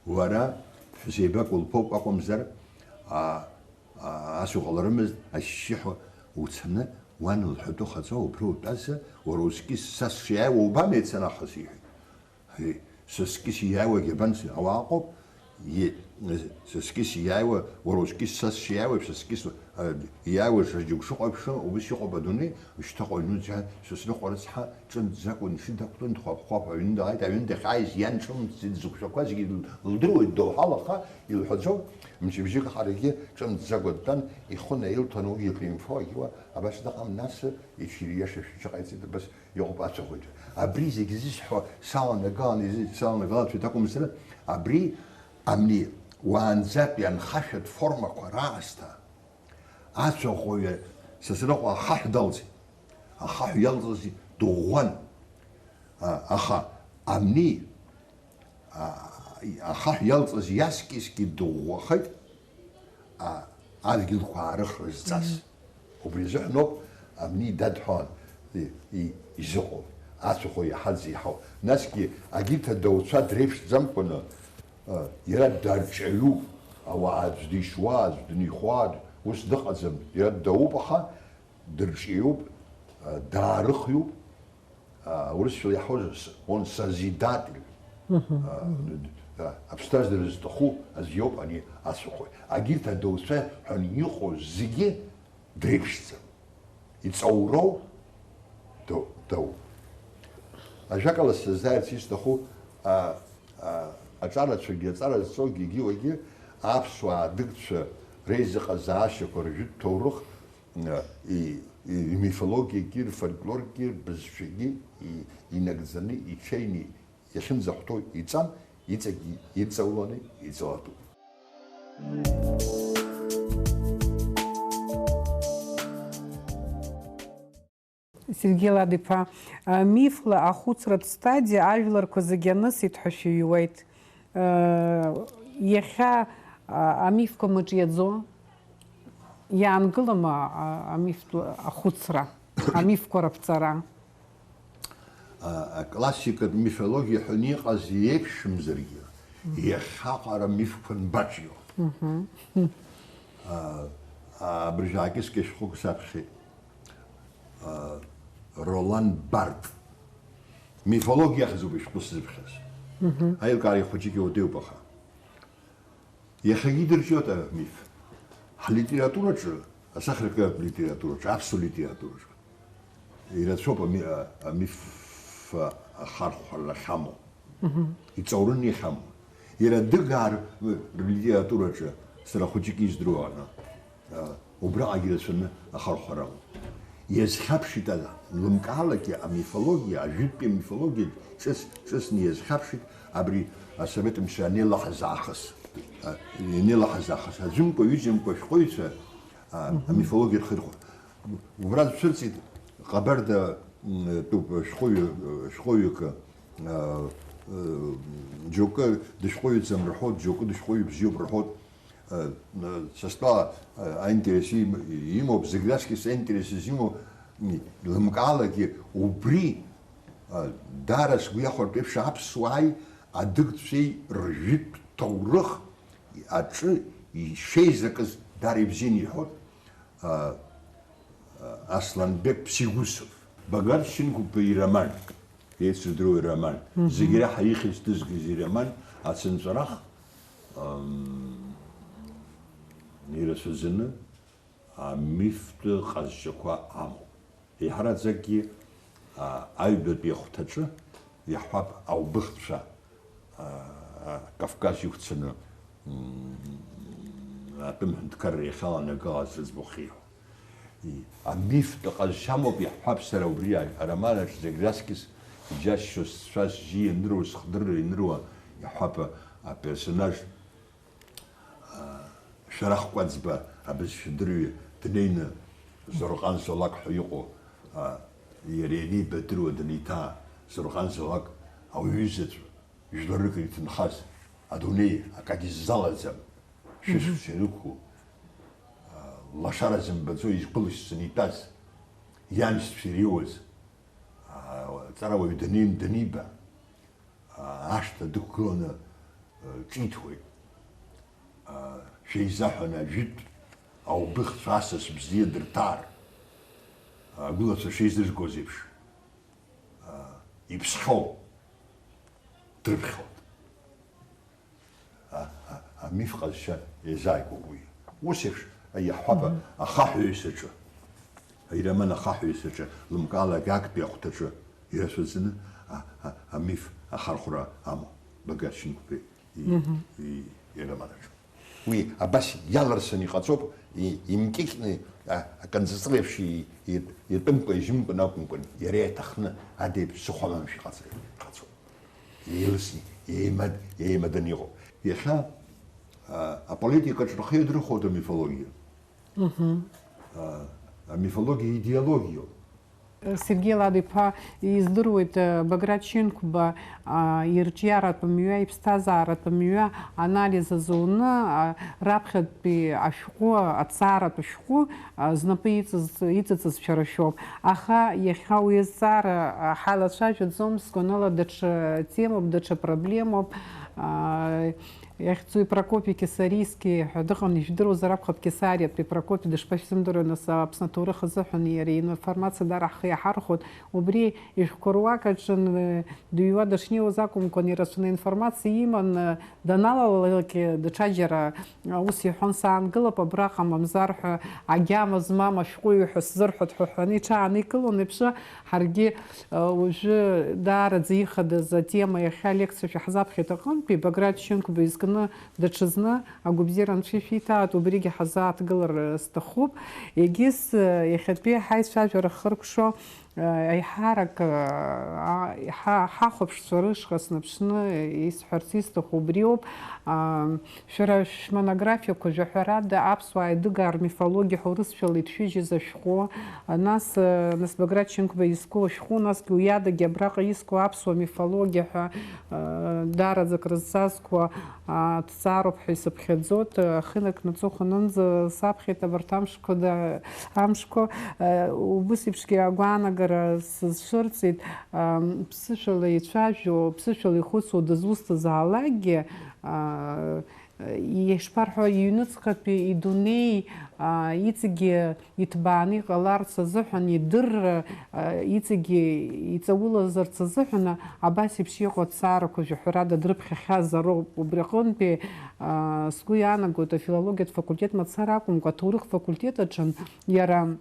Уара ԥҳәыс еибак улԥоуп акәымзар, аа, аа, ас уҟаларымызт, ашьшьыҳәа уцаны, уан лҳәатәы хаҵо убра утәазар, уара ускьыс са сшиааиуа убама, иацы нахыс, иҳәеит. Ари, са скьыс иааиуагь абанс, ауаа ыҟоуп, и-, са скьыс иааиуа, уара ускьыс са сшиааиуа, са скьыс, а, иааиуа ша џьоук шыҟоу еиԥш, убас иҟоуп адунеи, шьҭа ҟоҩнуӡа, Сасрыҟәа рыцҳа, ҿымҭӡакәа ишьы дақәтәан, дхәаԥ-хәаԥ аҩны дааит, аҩны дахьааиз иан ҿымҭӡеит, дзықәшәақәазгьы лдыруеит, доуҳалаха, илҳәаӡом, мчыбжьык ҳаргьы ҿымҭӡакәа дтәан, ихы наилҭон, уигьы акры инфо, агьуа, абас дыҟам, нас, иҽ-, ииашашәа иҽыҟаиҵеит, абас, Иҟоуп ацәаӷәаҩцәа. Абри зегь зысҳәо саланагалан, изы-, саланагалацәеит акәымзар, абри амни уаанӡатәи анхашәатә формақәа раасҭа ацәаӷәаҩы Сасрыҟәа ахаҳә далҵит. Ахаҳә иалҵыз дыӷәӷәан. А, аха амни, а, ахаҳә иалҵыз иаскьыскьы дыӷәӷәахеит, а, адгьылқәа аарыхра зҵаз. Мгм. Убри азыҳәаноуп амни дадҳәалан и-, и-, изыҟоу, ацәаӷәаҩ иаҳа дзеиҳау. Насгьы агьырҭ адауцәа дреиԥшӡамкәаны, а, иара дарҿиаҩуп, ауаа аӡә дишьуа, аӡә дынихуа, ус дыҟаӡам, иара дауп, аха дырҿиаҩуп, а, даарыхҩуп. А, урысшәала иаҳҳәозар, с-, он созидатель. Мгм. А, д-, д-, а, аԥсҭазаара зҭаху аӡә иоуп ани ацәаӷәаҩ. Агьырҭ адауцәа ҳәа иҟоу зегьы дреиԥшӡам. Иҵоуроу ду-, дауп. Ажәакала, сзазҵаарц исҭаху, а, а, аҿарацәагьы, аҵара зҵогьы, егьи-уагьы аԥсуаа адыгцәа реизыҟазаашьақәа, ржәытә ҭоурых, и-, и-, имифологиагьы, рфольклоргьы, рбызшәагьы, и-, инагӡаны, иҽеины иахьынӡахәҭоу иҵан, иҵегьы ирҵауланы иҵалатәуп. Сергеи Лад-иԥа, а, мифла ахәыцратә стадиа ажәларқәа зегьы анысит ҳәа шәыҩуеит. Э, иахьа, а, амифқәа мыҿиаӡо, иаангылама, а, амифтә ахәыцра, амифқәа раԥҵара? Аклассикатә мифологиа ҳәа иҟаз еиԥшымзаргьы, иахьа аҟара мифқәа нбаҿио. Абыржәы аакьыскьа шәҟәык саԥхьеит. Ролан Барт. Мифологиа ахьӡуп ишәҟәы сзыԥхьаз. Аилкаара ихәыҷык иуадаҩуп аха. Иахьагьы идырҿиоит амиф. Ҳлитератураҿы, асахьаркыратә литератураҿы, аԥсуа литератураҿы ирацәоуп ами-, а-, амиф ахархәара ахьамоу. Иҵаураны иахьамоу. Иара адыгаа р-, рлитератураҿы сара хәыҷык издыруа аҟны, а, убраҟагьы ирацәаны ахархәара амоуп. Иазхьаԥшит, а, лымкаалакгьы амифологиа, ажәытәтәи амифологиа ҿыц, ҿыцны иазхьаԥшит абри асовет мчра ианеилаҳаз аахыс. А, ианеилаҳаз аахыс. Аӡәымкәа, ҩыџьамкәа ашәҟәыҩҩцәа, а, амифологиа рхы ирхәо. Убра дцәырҵит Ҟабарда, м, тәуп шәҟәыҩҩы, шәҟәыҩҩык, а, а, џьоукы дышәҟәыҩҩӡам рҳәоит, џьоукы дышәҟәыҩҩы бзиоуп рҳәоит. Э, э, са стәала, э, аинтерес им-, имоуп, зегь раҵкыс аинтерес изимоу, м, лымкаалакгьы убри, э, даара сгәы иахәартә еиԥш аԥсуааи адыгцәеи ржәытә ҭоурых аҿы ишеизакыз даара ибзианы иҳәоит, э, э, Асланбек Псигусов. Баграт Шьынқәба ироман, еицырдыруа ироман, зегь реиҳа ихьӡ дызгаз ироман Ацынҵәарах, ам, ирацәаӡаны амифтә ҟазшьақәа амоуп. Еиҳараӡакгьы, а, аҩбатәи ахәҭаҿы иаҳҳәап, аубыхцәа, а, а, Кавказ иқәцаны, м, атәым ҳәынҭқарра иахьаланагылаз зыӡбахә иҳәо. И, амифтә ҟазшьа амоуп, иаҳҳәап, сара убри а-, ароман аҿы зегь раҵкыс иџьасшьо, сцәа-сжьы ианыруа, сыхдырра ианыруа, иаҳҳәап, а, аперсонаж, а, Шәарах Кәаӡба абызшәадырҩы днеины, Зурҟан Золак ҳәа иҟоу, а, иара ианеибадыруа данеиҭаа, Зурҟан Золак ауаҩызаҵә жәларык иҭынхаз, адунеи акагьы иззалаӡам, шәышықәса ирықәу, а, лашара зымбаӡо игәылшьцаны итәаз, ианшьцәа иреиуаз, а, аҵарауаҩ данин-, даниба, а, ашҭа дықәгыланы, а, ҿиҭуеит. А, шәеизаҳәаны ажәытә аубыхцәа асас бзиа дырҭаар, агәылацәа шеизыргоз еиԥш, а, иԥсхьоу дрыԥхьоит. А, а, амиф ҟазшьа еизааигәоуп уи. Ус еиԥш, иаҳҳәап, ахаҳәаҩыс аҿы, ароман Ахаҳәаҩыс аҿы, лымкаала, актәи ахәҭаҿы ирацәаӡаны, а, а, амиф ахархәра амоуп Баграт Шьынқәбеи и-, и-, ироман аҿы. Уи абас иалырсны иҟаҵоуп, и-, имкьыкьны, а, аканҵыҵлеиԥш и-, и-, иатәымкәа, ижьымкәан акәымкәан, иара иаҭахны адеиԥш сыхәамамшәа иҟаҵ-, иҟаҵоуп. Еилысны, еимад-, еимаданы иҟоуп. Иахьа, а, аполитикаҿы рхы иадырхәоит амифологиа. А, амифологиа идеологиоуп. Сергеи Лад-иԥа, издыруеит, а, Баграт Шьынқәба, а, ирҿиаратә мҩа, иԥсҭазааратә мҩа анализ азуны, а, раԥхьатәи ашәҟәы, аҭҵааратә шәҟәы, а, знапы иҵыз-, иҵыҵыз шәара шәоуп. Аха иахьа уи азҵаара, а, ҳалацәажәаӡом, сгәанала, даҽа темоуп, даҽа проблемоуп. А, Иахьӡу Прокопи Кесарийски ҳәа дыҟан, ижәдыруазар акәхап, Кесариатәи Прокопи дышԥашәзымдыруеи, нас, Аԥсны аҭоурых азыҳәан иара информациа даара ҳхы иаҳархәоит. Убри ишәҟәқәа руак аҿы н-, дыҩуа дышнеиуаз акәымкәан, ирацәаны информациа иман, даналалак даҽаџьара аус иҳәон, саангылап абраҟа, мамзар ҳәа агьама змам ашәҟәыҩҩы ҳәа сзырҳәоит ҳәа ҳәаны иҽааникылон, еиԥш, ҳаргьы, уажәы даараӡа ихадаз атема иахьа алекциа шәаҳзаԥхьеит аҟынтәи, Баграт Шьынқәба изкны даҽазны агәабзиара анцәа ишәиҭааит, убригьы ҳазааҭгылар сҭахуп. Егьыс, иахьатәи ҳаицәажәара хыркәшо, еиҳарак, а, ҳа-, ҳахәаԥшцәа рышҟа снаԥшны исҳәарц исҭаху убриоуп. А, шәара шәмонографиақәа жәаҳәарада аԥсуаа идыгаа рмифологиа ҳәа урысшәала иҭшәыжьыз ашәҟәы, а, нас, а, нас Баграт Шьынқәба изку ашәҟәы, насгьы уи адагьы абраҟа иску аԥсуа мифологиа ҳәа, а, даараӡа крызҵазкуа, а, ҭҵаароуп ҳәа исыԥхьаӡоит. Ахы инаркны аҵыхәанынӡа саԥхьеит абарҭ амшқәа да-, амшқәа, а, убыс еиԥшгьы агәаанага Сара сызцәырҵит, ам, ԥсышәала ицәажәо, ԥсышәала ихәыцуа дызусҭазаалакгьы, а, ишԥарҳәо, иҩныҵҟатәи идунеи, а, иҵегьгьы иҭбааны иҟаларц азыҳәан, идырра, а, иҵегьгьы иҵаулазарц азыҳәан, абас еиԥш иҟоу аҭҵаарақәа жәаҳәарада дрыԥхьахьазароуп. Убри аҟынтәи, а, сгәы иаанагоит, афилологиатә факультет мацара акәымкәа, аҭоурых факультет аҿы иара,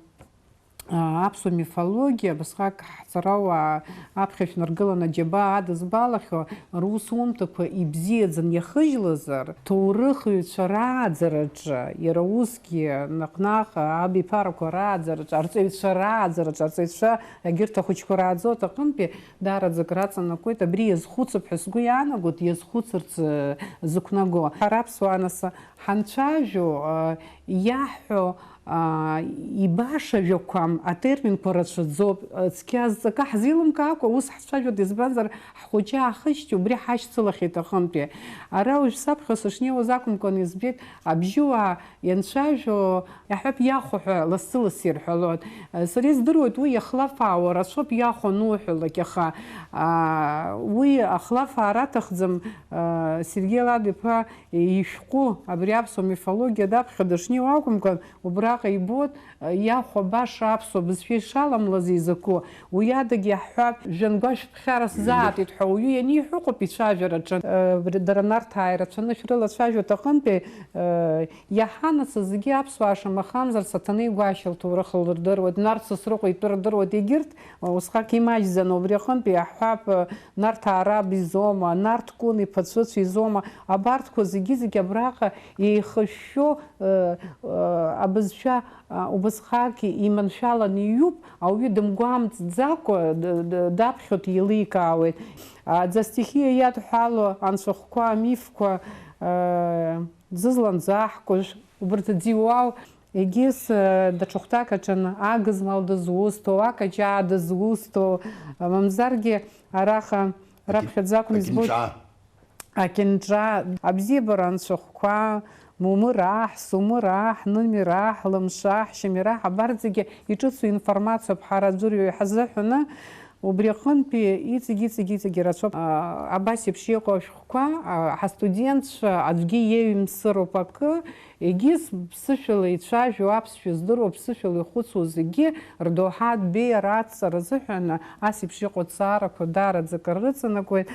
а, аԥсуа мифологиа, абасҟак ҳҵарауаа аԥхьа шәнаргыланы аџьабаа адызбалахьоу русумҭақәа ибзиаӡаны иахыжьлазар, ҭоурыхҩцәа рааӡараҿы, иара усгьы наҟ-наҟ абиԥарақәа рааӡараҿы, арҵаҩцәа рааӡараҿы, арҵаҩцәа егьырҭ ахәыҷқәа рааӡоит аҟынтәи даараӡак раҵанакуеит. Абри иазхәыцып ҳәа сгәы иаанагоит, иазхәыцырц, э, зықәнаго. Ҳара аԥсуаа нас ҳанцәажәо, э, иаҳҳәо, аа, ибаша жәақәам, атерминқәа рацәаӡоуп. Цқьа зҵакы ҳзеилымкаакәа ус ҳцәажәоит, избанзар, ҳхәыҷы аахышьҭи, убри ҳашьцылахьеит аҟынтәи. Ара уажә саԥхьа сышнеиуаз акәымкәан избеит, абжьыуаа ианцәажәо, иаҳҳәап, иахәо ҳәа лассы-лассы ирҳәалоит. Сара издыруеит, уи иахлафаауа рацәоуп иахәо ануҳәалак, аха, аа, уи ахлафаара аҭахӡам, аа, Сергеи Лад-иԥа ишәҟәы, абри аԥсуа мифологиа даԥхьо дышнеиуа акәымкәан, убраҟа ибоит, иахәа баша аԥсуа бызшәа ишаламлаз изакәу, уи адагьы иаҳҳәап, жәҩангәашә ԥхьара сзаатит ҳәа уаҩы ианиҳәо ыҟоуп ицәажәараҿы. Дара Нарҭаа ирацәаны шәрылацәажәоит аҟынтәи, иаҳанаца зегьы аԥсуаа шамахамзар Саҭанеи Гәашьа лҭоурых лырдыруеит, Нарҭ Сасрыҟәа итәы рдыруеит, егьырҭ усҟак имаҷӡаны, убри аҟынтәи иаҳҳәап, Нарҭаа раб изоума, Нарҭ Кәын иԥацәыцә изоума, абарҭқәа зегьы-зегьы абраҟа еихышәшәо, э, э, абызшәа, а, убасҟак иманшәаланы иҩуп, ауаҩы дымгәамҵӡакәа д-, д-, даԥхьоит, еиликаауеит. А, Ӡастихиа иадҳәало анцәахәқәа, амифқәа, э, Ӡызлан Ӡаҳкәажә, убарҭ Ӡиуал, егьыс, э, даҽа хәҭак аҿы агызмал дызусҭоу, акаҷаа дызусҭоу, мамзаргьы араҟа раԥхьаӡа акәны избоит. Акьынҿа, абзиабара анцәахәқәа, Мумы раҳ, Сумы раҳ, Ными раҳ, Лымша, Шьами раҳ, абарҭ зегьы иҿыцу информациоуп ҳара аӡәырҩы иҳазыҳәаны, убри аҟынтәи иҵегь, иҵегь, иҵегь ирацәоуп. А, абас еиԥш иҟоу ашәҟәқәа, а, ҳастудентцәа аӡәгьы иеиҩымсыроуп акы, егьыс ԥсышәала ицәажәо, аԥсшәа здыруа, ԥсышәала ихәыцуа зегьы рдоуҳатә беиара адҵара азыҳәан ас еиԥш иҟоу аҭҵаарақәа даараӡа акыр рыҵанакуеит.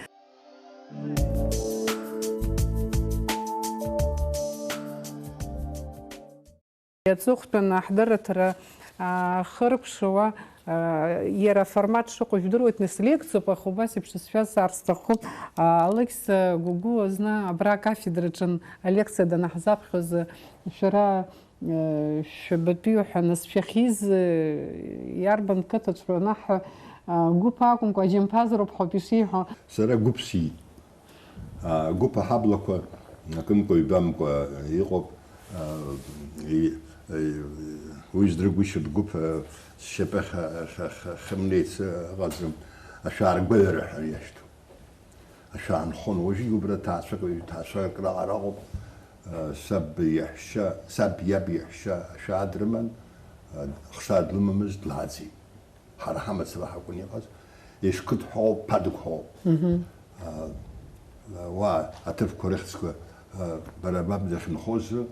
Аҵыхәтәан аҳдырраҭара, аа, хыркәшауа, аа, иара аформат шыҟоу жәдыруеит, нас лекциоуп, аха убас еиԥш сшәазҵаар сҭахуп. Аа, Алықьса Гәыгәыуа зны абра акафедраҿын алекциа данаҳзаԥхьоз, шәара Шәабатәиу ҳәа, нас шәахьиз, иарбан қыҭаҿ уанаҳҳәа, гәыԥ акәымкәа, аџьамԥазароуп ҳәа ауп ишиҳәо. Сара гәыԥ сиит. Гәыԥ аҳаблақәа акымкәа-ҩбамкәа иҟоуп. Уи здыргәышьоуп, гәыԥ сшьапы ахьымнеиц ыҟаӡам, ашәааргәаҩара ҳәа иашьҭоуп. Ашәаа нхон, уажәы убра ҭаацәак, ҩ-ҭаацәак раҟара ыҟоуп. Саб иаҳәшьа, саб иаб иаҳәшьа ашәаа дрыман, хшаа длымамызт, длааӡеит. Ҳара ҳамацара ҳакәын иҟаз. Ешқыҭ ҳәоуп, ԥадык ҳәоуп. Уа аҭыԥқәа рыхьӡқәа, бара баб дахьынхозы,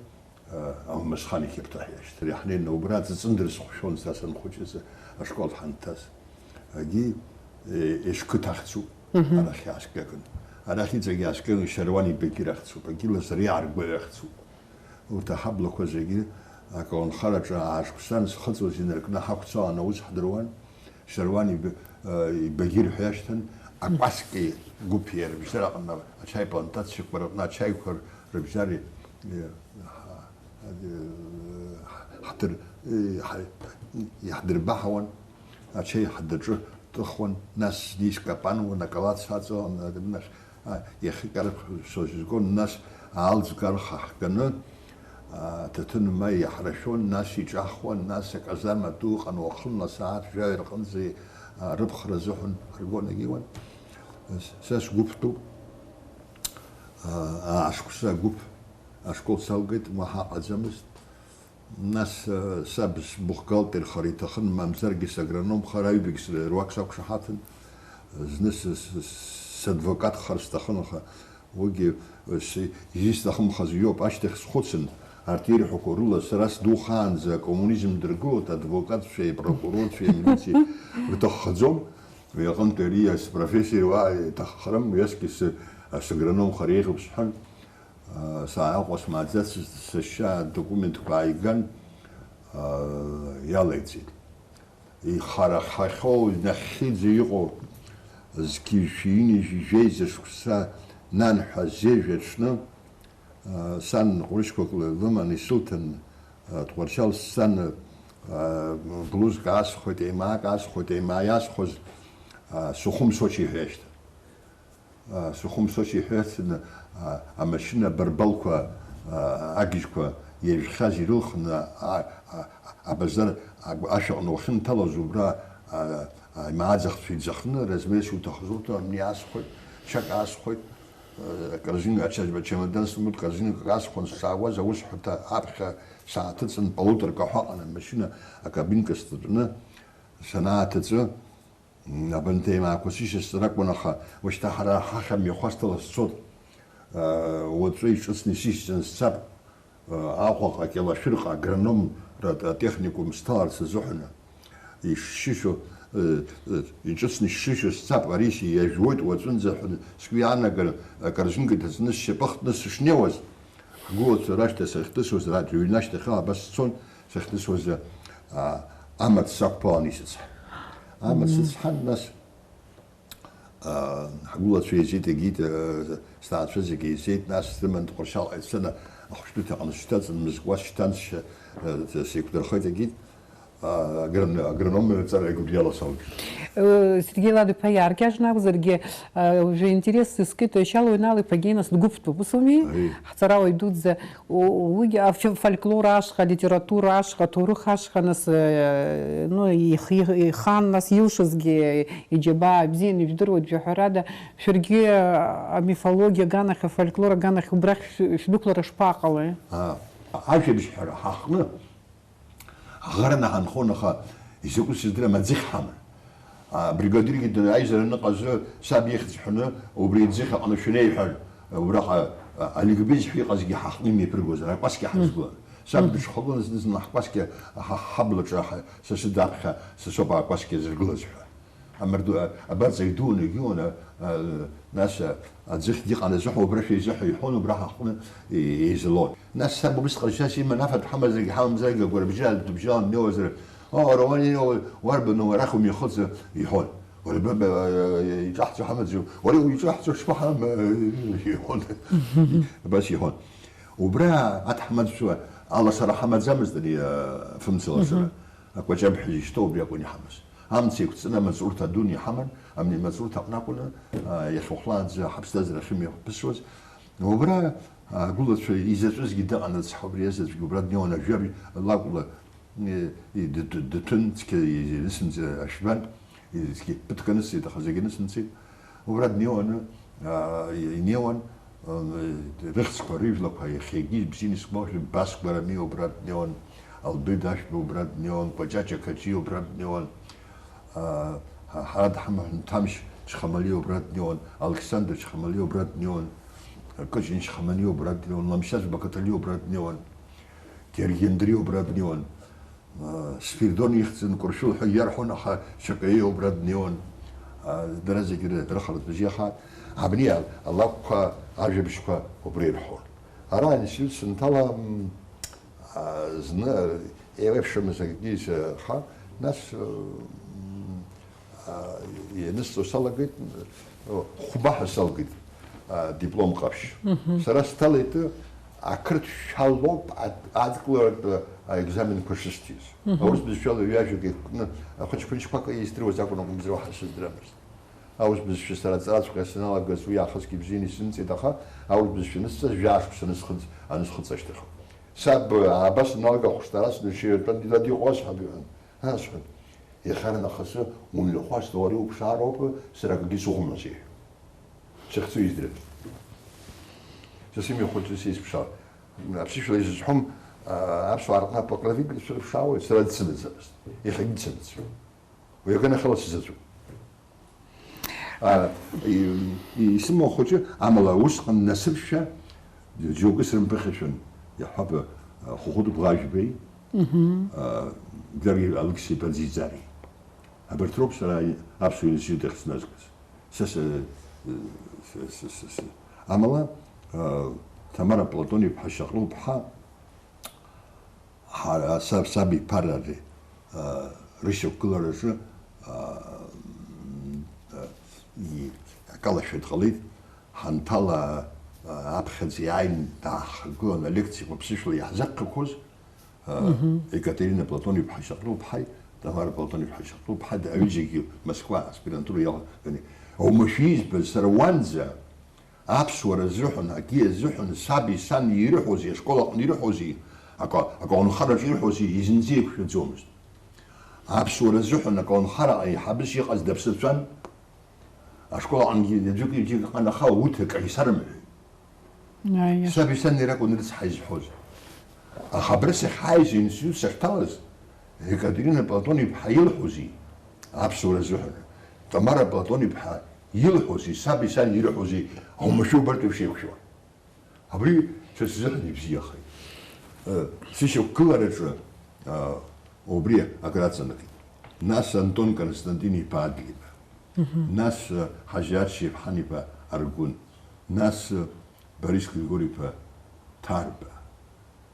Алмасхан ихьырҭаҳиашьҭыр иаҳнеины убра аҵыҵындра сыхәшәон са санхәыҷыз ашкол ҳанҭаз. Агьи, е, Ешқыҭ ахьӡуп, арахь иааскьаган. Арахь иҵегь иааскьаган Шьаруан ибагьыр ахьӡуп, агьи Лазариа аргәаҩ ахьӡуп. Урҭ аҳаблақәа зегьы аколнхараҿы аашықәсан зхыҵуаз инаркны ҳақәцалан аус ҳдыруан. Шьаруан иб-, э, ибагьыр ҳәа иашьҭан, акәасқьеи гәыԥи рыбжьара аҟны ачаи плантациақәа рыҟны ачаиқәа рыбжьара, э, ҳа-, э, ҳдыр-, э, ҳа-, иаҳдырбаҳауан, ачаи ҳадаҿы ҭыхуан, нас дискапануан, акалаҭ саҵалан, нахь, а, иахьыкарахь созизгон, нас аалӡга рхы ҳганы, Аҭаҭын ма иаҳрашәон, нас иҿахуан, нас аказарма ду ыҟан, уахынла асааҭ жәаҩа рҟынӡа, а, рыԥхра азыҳәан ҳаргон, егьиуан. С-, са сгәыԥтәуп, а, аа шықәса агәыԥ ашкол салгеит, уаҳа аҟаӡамызт. Нас, э, саб сбухгалтер хар иҭахын, мамзаргьы сагроном хар, аҩбагь сра-, руак сақәшаҳаҭын. Зны с-, с-, садвокат хар сҭахын, аха уигьы, э, с-, изисҭахымхаз иоуп. Ашьҭахь схәыцын, арҭ ирҳәақәо рыла сара сдухаанӡа акоммунизм дыргылоит, адвокатцәеи апрокурорцәеи амилициеи рҭаххаӡом. Уи аҟынтә ари спрофессиа уа иҭаххарым, уи асгьы сы-, сагроном хар еиӷьуп сҳәан. Сааҟәа смааӡацызт, сашьа адокументқәа ааиган, иалеиҵеит. Ихарахахьоу, нахьхьиӡа иҟоу, зқьи жәшәи ҩынҩажәи жәеиза шықәса нанҳәа зежә аҽны, сан ҟәрышьқәак лыман исылҭан, Тҟәарчал сцан, блузк аасхәеит, еимаак аасхәеит, еимаа иаасхәаз, Сухум Сочи ҳәа иашьҭан. Сухум Сочи ҳәа иацны, амашьына абарбалқәа, агьежьқәа иажәхьаз ирылхны, абазар ашәаҟны уахьынҭалоз, убра, аимааӡахцәа иӡахны, размерс иуҭахыз урҭ амни аасхәеит, чак аасхәеит, акорзин, ача-, ачамадан смут корзинак аасхәан, сшаауаз аусҳәарҭа аԥхьа сааҭыҵын, полуторка ҳәа аҟан амашьына акабинка сҭатәны санааҭыҵы, Абанҭ еимаақәа сышьасҵар акәын, аха уажәшьҭа ҳара ҳахьа мҩахәасҭала сцот. Уаҵәы иҿыцны исышьҭан сцап. Аҟәаҟа, Кьалашәырҟа агрономра атехникум сҭаларц азыҳәан ишшьышьо, иҿыцны ишшьышьо сцап, ари иажәуеит уаҵәынӡа ҳәа сгәы иаанагар, акорзинка ҭаҵаны сшьапы хтны сышнеиуаз, ҳгәылацәа рашҭа сахьҭысуаз, рҩны ашьҭахьала абас сцон. Сахьҭысуаз, аа, амаҭ сақәԥалан исыцҳан. Амаҭ сыцҳан, нас, аа, ҳгәылацәа еизеит, егьит, аа, сҭаацәа зегьы еизеит, нас срыман Тҟәарчалҟа ицаны ахәшәтәырҭаҟны сшьҭаҵын, мызкуа сшьҭан, сшьа-, аа, сеиқәдырхеит, егьит, аа, агрон-, агрономра аҵара игәырҩала салгеит. Э, Сергеи Лад-иԥа иааркьаҿны акәзаргьы, э, уажәы интерес сыскит, Шьалуа Инал-иԥагьы нас дгәыԥтәуп, ус ауми? Аи. Ҳҵарауаҩ дуӡӡа. У-, уигьы аф-, фольклор ашҟа, алитература ашҟа, аҭоурых ашҟа, нас, э, ну, их-, их-, ихан, нас илшазгьы иџьабаа бзианы ижәдыруеит, ҳәарада, шәаргьы, э, амифологиа аганахь, афольклор аганахь убрахь шә-, шәдәықәлара шԥаҟалеи? Аа, ажәабжь ҳәара ҳахны, аӷараны ҳанхон, аха изакәу сыздырам, аӡыхь ҳаман. Абригадиргьы д-, аизара аныҟазы, саб ихьӡ ҳәаны, убри аӡыхь аҟны шәнеи ҳәа, убраҟа, а, аликбез ҳәа иҟазгьы ҳаҟны имҩаԥыргозар, акәасқьа ҳазгылан. Саб дыҽхәыланы зны-зынла ҳкәасқьа ҳа-, ҳаблаҿы ҳа-, са сыдаԥхьа, са соуп акәасқьа зыргылаз ҳәа. Амардуан, а, абарҵаҩ дуун егьиуан, а, а, нас, а, аӡыхьгьы ҟанаҵәыҳәа убра шәеизыҳәа иҳәон, убра ҳаҟны е-, еизалон. Нас саб убысҟан шьас иман, афатә ҳамазаргьы ҳамамзаргьы агәарабжьы дыбжьалан днеиуазар, "О, уара уан иоуа, уарбану, арахь умҩахыҵ", иҳәон. "Уара баба, а, иҿаҳҵо ҳамаӡам, уара иҿаҳҵо шԥаҳам", иҳәон. Абас иҳәон. Убра аҭаҳмадцәа алашара ҳамаӡамызт, ари, а, фымцалашара. Акәаҷаб ҳәа изышьҭоу убри акәын иҳамаз. Амца еиқәҵаны амаҵурҭа дуны иҳаман, амни амаҵурҭа аҟны акәны, а, иахьахәлаанӡа ҳаԥсҭазаара ахьымҩаԥысуаз. Убра, а, агәылацәа изаҵәызгьы дыҟан, рыцҳа, убри азаҵәгьы убра днеиуан ажәабжь лакәла, э, и-, дыҭ-, дыҭәын, цқьа и-, инысымҵа ашәбан, и-, цқьа ԥыҭк анысҵеит, аха зегь анысымҵеит. Убра днеиуаны, аа, инеиуан, ы, рыхьӡқәа, рыжәлақәа иахьагьы ибзианы исгәалашәоит, Басгәарами убра днеиуан, Албеда Ашәба убра днеиуан, Кәаҷаҷа Қаҷиа убра днеиуан, аа, ҳа-, ҳара дҳамаҳәын, Ҭамшь Чхамалиа убра днеиуан, Алықьсандр Чхамалиа убра днеиуан, Кыҷын Чхамалиа убра днеиуан, Ламшьаҵә Бақаҭалиа убра днеиуан, Георги Андриа убра днеиуан. Спиридон ихьӡын, Кәыршәыл ҳәа иарҳәон, аха Шьакаиа убра днеиуан. Дара зегьы ры-, рыхаратә бжьы иахаан. Абни ал-, алакәқәа, ажәабжьқәа убра ирҳәон. Ара аинститут сынҭала, м, а, зны еиуеиԥшымыз акгьы саха, нас, м, а, ианысҵо салагеит, хәба ҳәа салгеит, а, диплом ҟаԥшь. Мгм. Сара сҭалеит, ақырҭшәа лоуп ад-, адкыларатә, а, екзаменқәа шысҭиз. Мгм. Аурыс бызшәала ҩажәак еиқәкны, ахәыҷ-ԥыҷқәак еисдыруаз акәын, акәымзар уаҳа сыздырамызт. Аурыс бызшәа сара аҵараҵәҟьа саналагаз уи аахысгьы бзианы исымҵеит, аха аурыс бызшәа анысҵаз жәаа шықәса анысхыҵ-, анысхыҵ ашьҭахь. Саб, а, абас аналга ахәышҭаара сыншьа итәан, дад иҟоу асҳәап, иҳәан. Асҳәап, иахьарнахыс умҩахәасҭа уара иуԥшаароуп, сара акгьы сыхәомызт. Сыхьӡу издырам. Са сымҩахәасҭа сеиԥшаауеит. Аԥсышәала исызҳәом, Аԥсуаа рҟны апокровительство рыԥшаауеит, сара дсымаӡамызт. Иахьагьы дсымаӡам. Уи аганахьала сзаҵәуп. А, и-, и-, исымоу ахәыҷы, амала усҟан насыԥшәа, џьоукы срымԥыхьашәан, иаҳҳәап, а, Хәыхәыт Бӷажәбеи, а, даргьы Алықьсеи Бадзиӡари. Абарҭ роуп сара аԥсуа институт ахь сназгаз. Са, са, са, са, са, са. Амала, а, Ҭамара Платон-иԥҳа Шьаҟрыл-ԥҳа, ҳара, са, саб иԥара ари, а, рышьақәгылараҿы, а, м, а, и-, акалашәа дҟалеит, ҳанҭала, а, аԥхьаӡа иааин дааҳхагылан алекциақәа ԥсышәала иаҳзаԥхьақәоз, а, Екатерина Платон-иԥҳа Шьаҟрыл-ԥҳаи Тамара Платон-иԥҳа Шьаҟрыл-ԥҳа, аҩыџьагьы Москва аспирантура иалаганы. Оумашәа избаз, сара уанӡа аԥсуара азыҳәан, акгьы азыҳәан, саби сани ирыҳәозеи, ашкол аҟны ирыҳәозеи, ака-, аколнхараҿы ирыҳәозеи, изынӡа еиқәшәаӡомызт. Аԥсуара азыҳәан аколнхара аиҳабыс иҟаз даԥсацәан, ашкол аҟынгьы ҩыџьак-ҩыџьак ыҟан, аха урҭ акагьы сарымҳәеит. Аиа. Саби сани ракәын рыцҳа изҳәоз. Аха абра сахьааиз, аинститут сахьҭалаз, Екатерина Платон-иԥҳа илҳәозеи? Аԥсуара азыҳәан. Тамара Платон-иԥҳа илҳәозеи, саби сани ирҳәозеи, оумашәа убарҭ еиԥш еиқәшәо. Абри са сзыҳәан ибзиахеит. Э, сышьақәгылараҿы, а, убри акраҵанакит. Нас Антон Константин-иԥа Адлеиба. Нас, э, Ҳажьач Шьеиԥҳан-иԥа Аргәын. Нас, э, Борис Григорий-иԥа Ҭарба.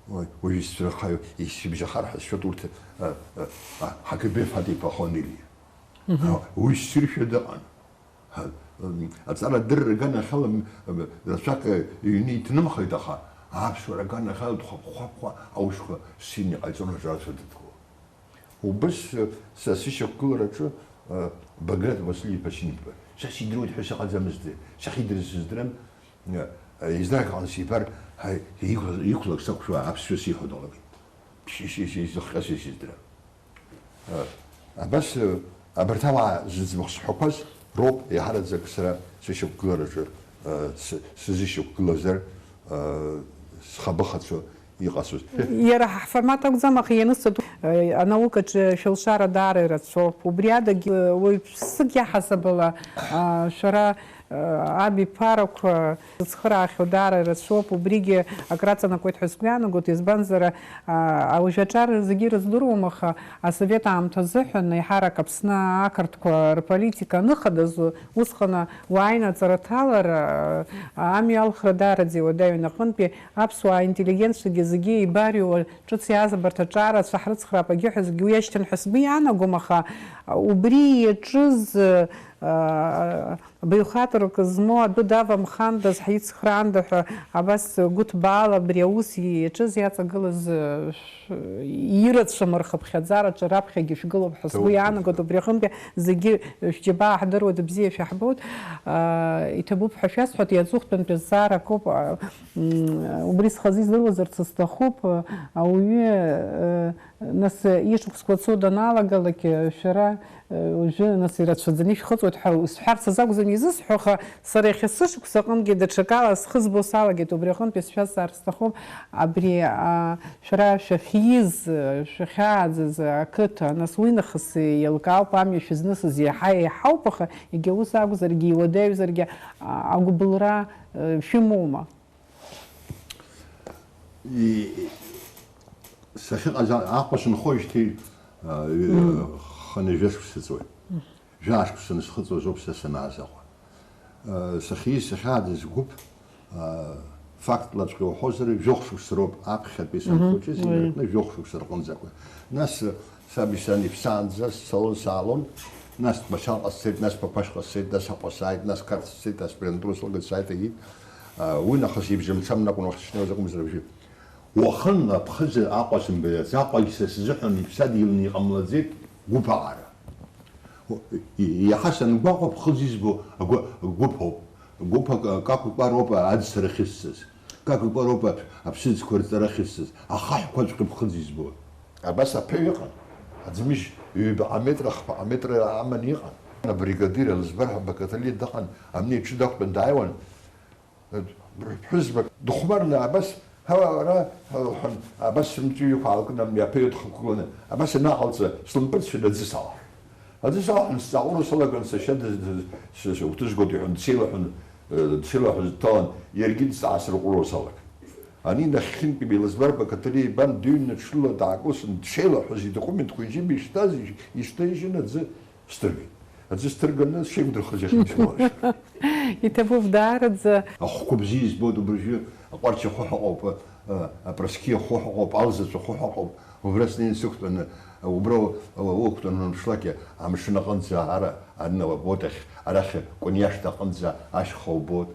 Уи, уажә исцәырхаҩ, исыбжьахар ҳәа сшәоит урҭ, а, а, а, Ҳақыбеи Фатиԥа Хонелиа. Мгм. А, уи ссиршәа дыҟан. Ҳа, м, аҵара адырра аганахьала, м, м, рацәак, э, иҩны иҭнымхеит, аха аԥсуара аганахьала дхәаԥ-хәаԥуа аусқәа ссирны иҟаиҵон аҿарацәа дыдгыло. Убыс, э, са сышьақәгылараҿы, э, Баграт Василь-иԥа Синдба, са сидыруеит ҳәа сыҟаӡамызт, сахьидырыз сыздырам, э, еснагь аҟны сибар, ҳаи, иқәла-, иқәлак сақәшәо аԥсшәа сиҳәо далагеит. Шьи-, шьи-, шьи-, зыхҟьа са исыздырам. Э, абас, э, абарҭ ауаа зыӡбахә сҳәақәаз роуп еиҳараӡак сара сышьақәгылараҿы, э, сы-, сызышьақәгылазар, э, схабыхацәа иҟасҵоз. Иара ҳформат акәӡам, аха ианысҵатәу, э, анаукаҿы шәылшара даара ирацәоуп. Убри адагьы, э, уаҩԥсык иаҳасабала, а, шәара, э, абиԥарақәа зыцхыраахьоу даара ирацәоуп. Убригьы акраҵанакуеит ҳәа сгәы иаанагоит, избанзар, а, уажә аҿар зегьы ирыздыруам, аха асовет аамҭа азыҳәан еиҳарак Аԥсны ақырҭқәа рполитика аныхадаз, усҟан уааины аҵара аҭалар, а, амҩа алхра даараӡа иуадаҩын. Аҟынтәи аԥсуаа интеллигентцәагьы зегьы еибарыҩуа, ҿыц иааз абарҭ аҿарацәа ҳрыцхраап, агьи ҳәа зегьы уи иашьҭан ҳәа сгәы иаанагом, аха убри иаҿыз, а, баҩхатәрак змоу адәы давамхандаз, ҳицхраанда ҳәа абас гәыҭбаала абри аус иаҿыз иаҵагылаз, а, шә-, ирацәам рхыԥхьаӡараҿы раԥхьагьы шәгылоуп ҳәа сгәы иаанагоит. Убри аҟынтәи зегьы шәџьабаа ҳдыруеит, бзиа шәаҳбоит. А, иҭабуп ҳәа шәасҳәоит, иаҵыхәтәантәи азҵаара акоуп. А, м, убри схазы издыруазарц сҭахуп, а, ауаҩы, э, нас, э, ишықәсқәа цо даналагалак, э, шәара, э, уажәы, нас, ирацәаӡаны ишәхыҵуеит ҳәа сҳәарц азакәӡам изысҳәо, аха сара иахьа сышықәс аҟынгьы даҽакала схы збо салагеит, убри аҟынтәи сшәазҵаар сҭахуп, абри, а, шәара шәахьиз, э, шәахьааӡаз ақыҭа, нас уи нахыс еилкаауп, амҩа шәызнысыз иаҳа еиҳауп, аха егьа ус акәзаргьы, иуадаҩзаргьы, а, агәыбылра, э, шәымоума? И-, сахьыҟаз а-, Аҟәа сынхоижьҭеи, а, ҩ-, Мм. хынҩажәа шықәса ҵуеит. Мм. Жәаа шықәса сынсхыҵуаз ауп са санааз Аҟәа. А, сахьиз, сахьааӡаз гәыԥ, а, фактлаҵәҟьа уҳәозар, жәохә шықәса роуп аԥхьатәи Мгм. санхәыҷыз, Уи. инаркны жәохә шықәса рҟынӡақәа. Нас, а, саби сани ԥсаанӡа сцалон, саалон, нас Тҟәарчалҟа сцеит, нас Ԥақәашьҟа сцеит, нас Аҟәа сааит, нас Қарҭ сцеит, аспирантура слагеит, сааит, егьит. А, уи нахыс ибжьамцамын акәын уахь сышнеиуаз акәымзар абжьы. Уахынла ԥхыӡ Аҟәа сымбаӡац, Аҟәагь са сзыҳәан иԥсадгьылны иҟамлаӡеит, гәыԥ аҟара. О, и-, иаҳа сангәаҟуа ԥхыӡ избо агәы-, гәыԥ ауп. Гәыԥ ак-, какәкәароуп аӡсара ахьысҵаз. Какәкәароуп аԥ-, аԥсыӡқәа рҵара ахьысҵаз. Ахаҳәқәаҵәҟьа ԥхыӡ избоит. Абас аԥеҩ ыҟан. Аӡмыжь ҩбаҟа метра, хԥаҟа метра аманы иҟан. Абригадир Алызбар ҳәа бакатолиа дыҟан, амни аҽы дақәтәан дааиуан. Ԥҳәызбак дыхәмарны абас Ҳа, ара, ҳа, лҳәан, абас сымҵәыҩқәа аалкны, амҩаԥаҩы дхықәгыланы, абас ианаҟалҵа, слымпыҵшәан аӡы салаҳәа. Аӡы салаҳәан, сҵаҟәра салаган, сашьа дыз-, дыз-, с-, с-, ухҭысгоит, иҳәан, дсеилаҳәан, э, дсеилаҳәаз дҭалан, иаргьы дҵаасырҟәыруа салаган. Ани нахьхьынтәи Белозбарба Каҭарина ибан дыҩны ҽыла даакылсын, дшеилаҳәаз идокументқәа иџьыба ишҭаз, ишьҭа-, ишьҭа-, ишьын аӡы сҭыргеит. Аӡы сҭырганы сшеиқәдырхаз иахьынџьуалашәа. Иҭабуп даараӡа. Ахәқәа бзиа избоит убыржәы, аҟәарч ахәы ҳәа ыҟоуп, а, апрасқьи ахәы ҳәа ыҟоуп, алзаҵә ахәы ҳәа ыҟоуп. Убра снеин сықәтәаны, убра у-, у-, уқәтәаны уанԥшлакьа, амшын аҟынӡа ара, ан-, абот ахь, арахь Кәаниашҭа аҟынӡа ашьха убот.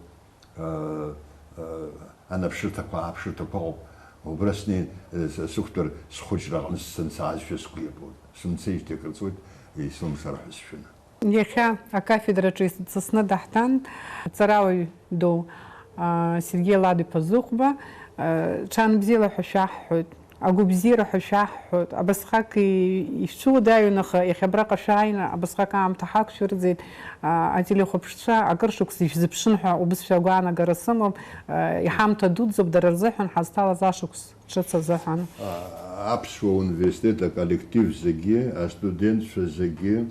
Э, э, анаԥшырҭақәа, ааԥшырҭақәа ыҟоуп. Убра снеин, э, с-, сықәтәар, схәыҷра аҟны сцан саазшәа сгәы иабон. Сымцеижьҭеи акыр ҵуеит, исылымшар ҳәа сшәаны. Иахьа акафедраҿы исыцысны даҳҭан аҵарауаҩ ду, а, Сергеи Ладиԥа Зыхәба, а, ҽаанбзиала ҳәа шәаҳҳәоит. Агәабзиара ҳәа шәаҳҳәоит, абасҟак и-, ишәцәыуадаҩын, аха иахьа абраҟа шәааины, абасҟак аамҭа ҳақәшәырӡеит, а, ателехәаԥшцәа акыр шықәса ишәзыԥшын ҳәа убыс шәагәаанагара сымоуп, а, иҳамҭа дуӡӡоуп дара рзыҳәан ҳазҭалаз ашықәс ҿыц азыҳәан. А, Аԥсуа университет аколлектив зегьы, астудентцәа зегьы,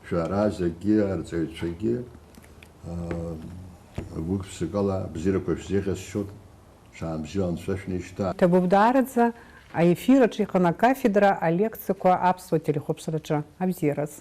шәара зегьы, арҵаҩцәагьы, а, гәык-ԥсыкала абзиарақәа шәзеиӷьасшьоит, шәаанбзиала анцәа шәнеишьҭааит. Ҭабуп даараӡа, аефир аҿы иҟан акафедра алекциақәа аԥсуа телехәаԥшраҿы. Абзиараз.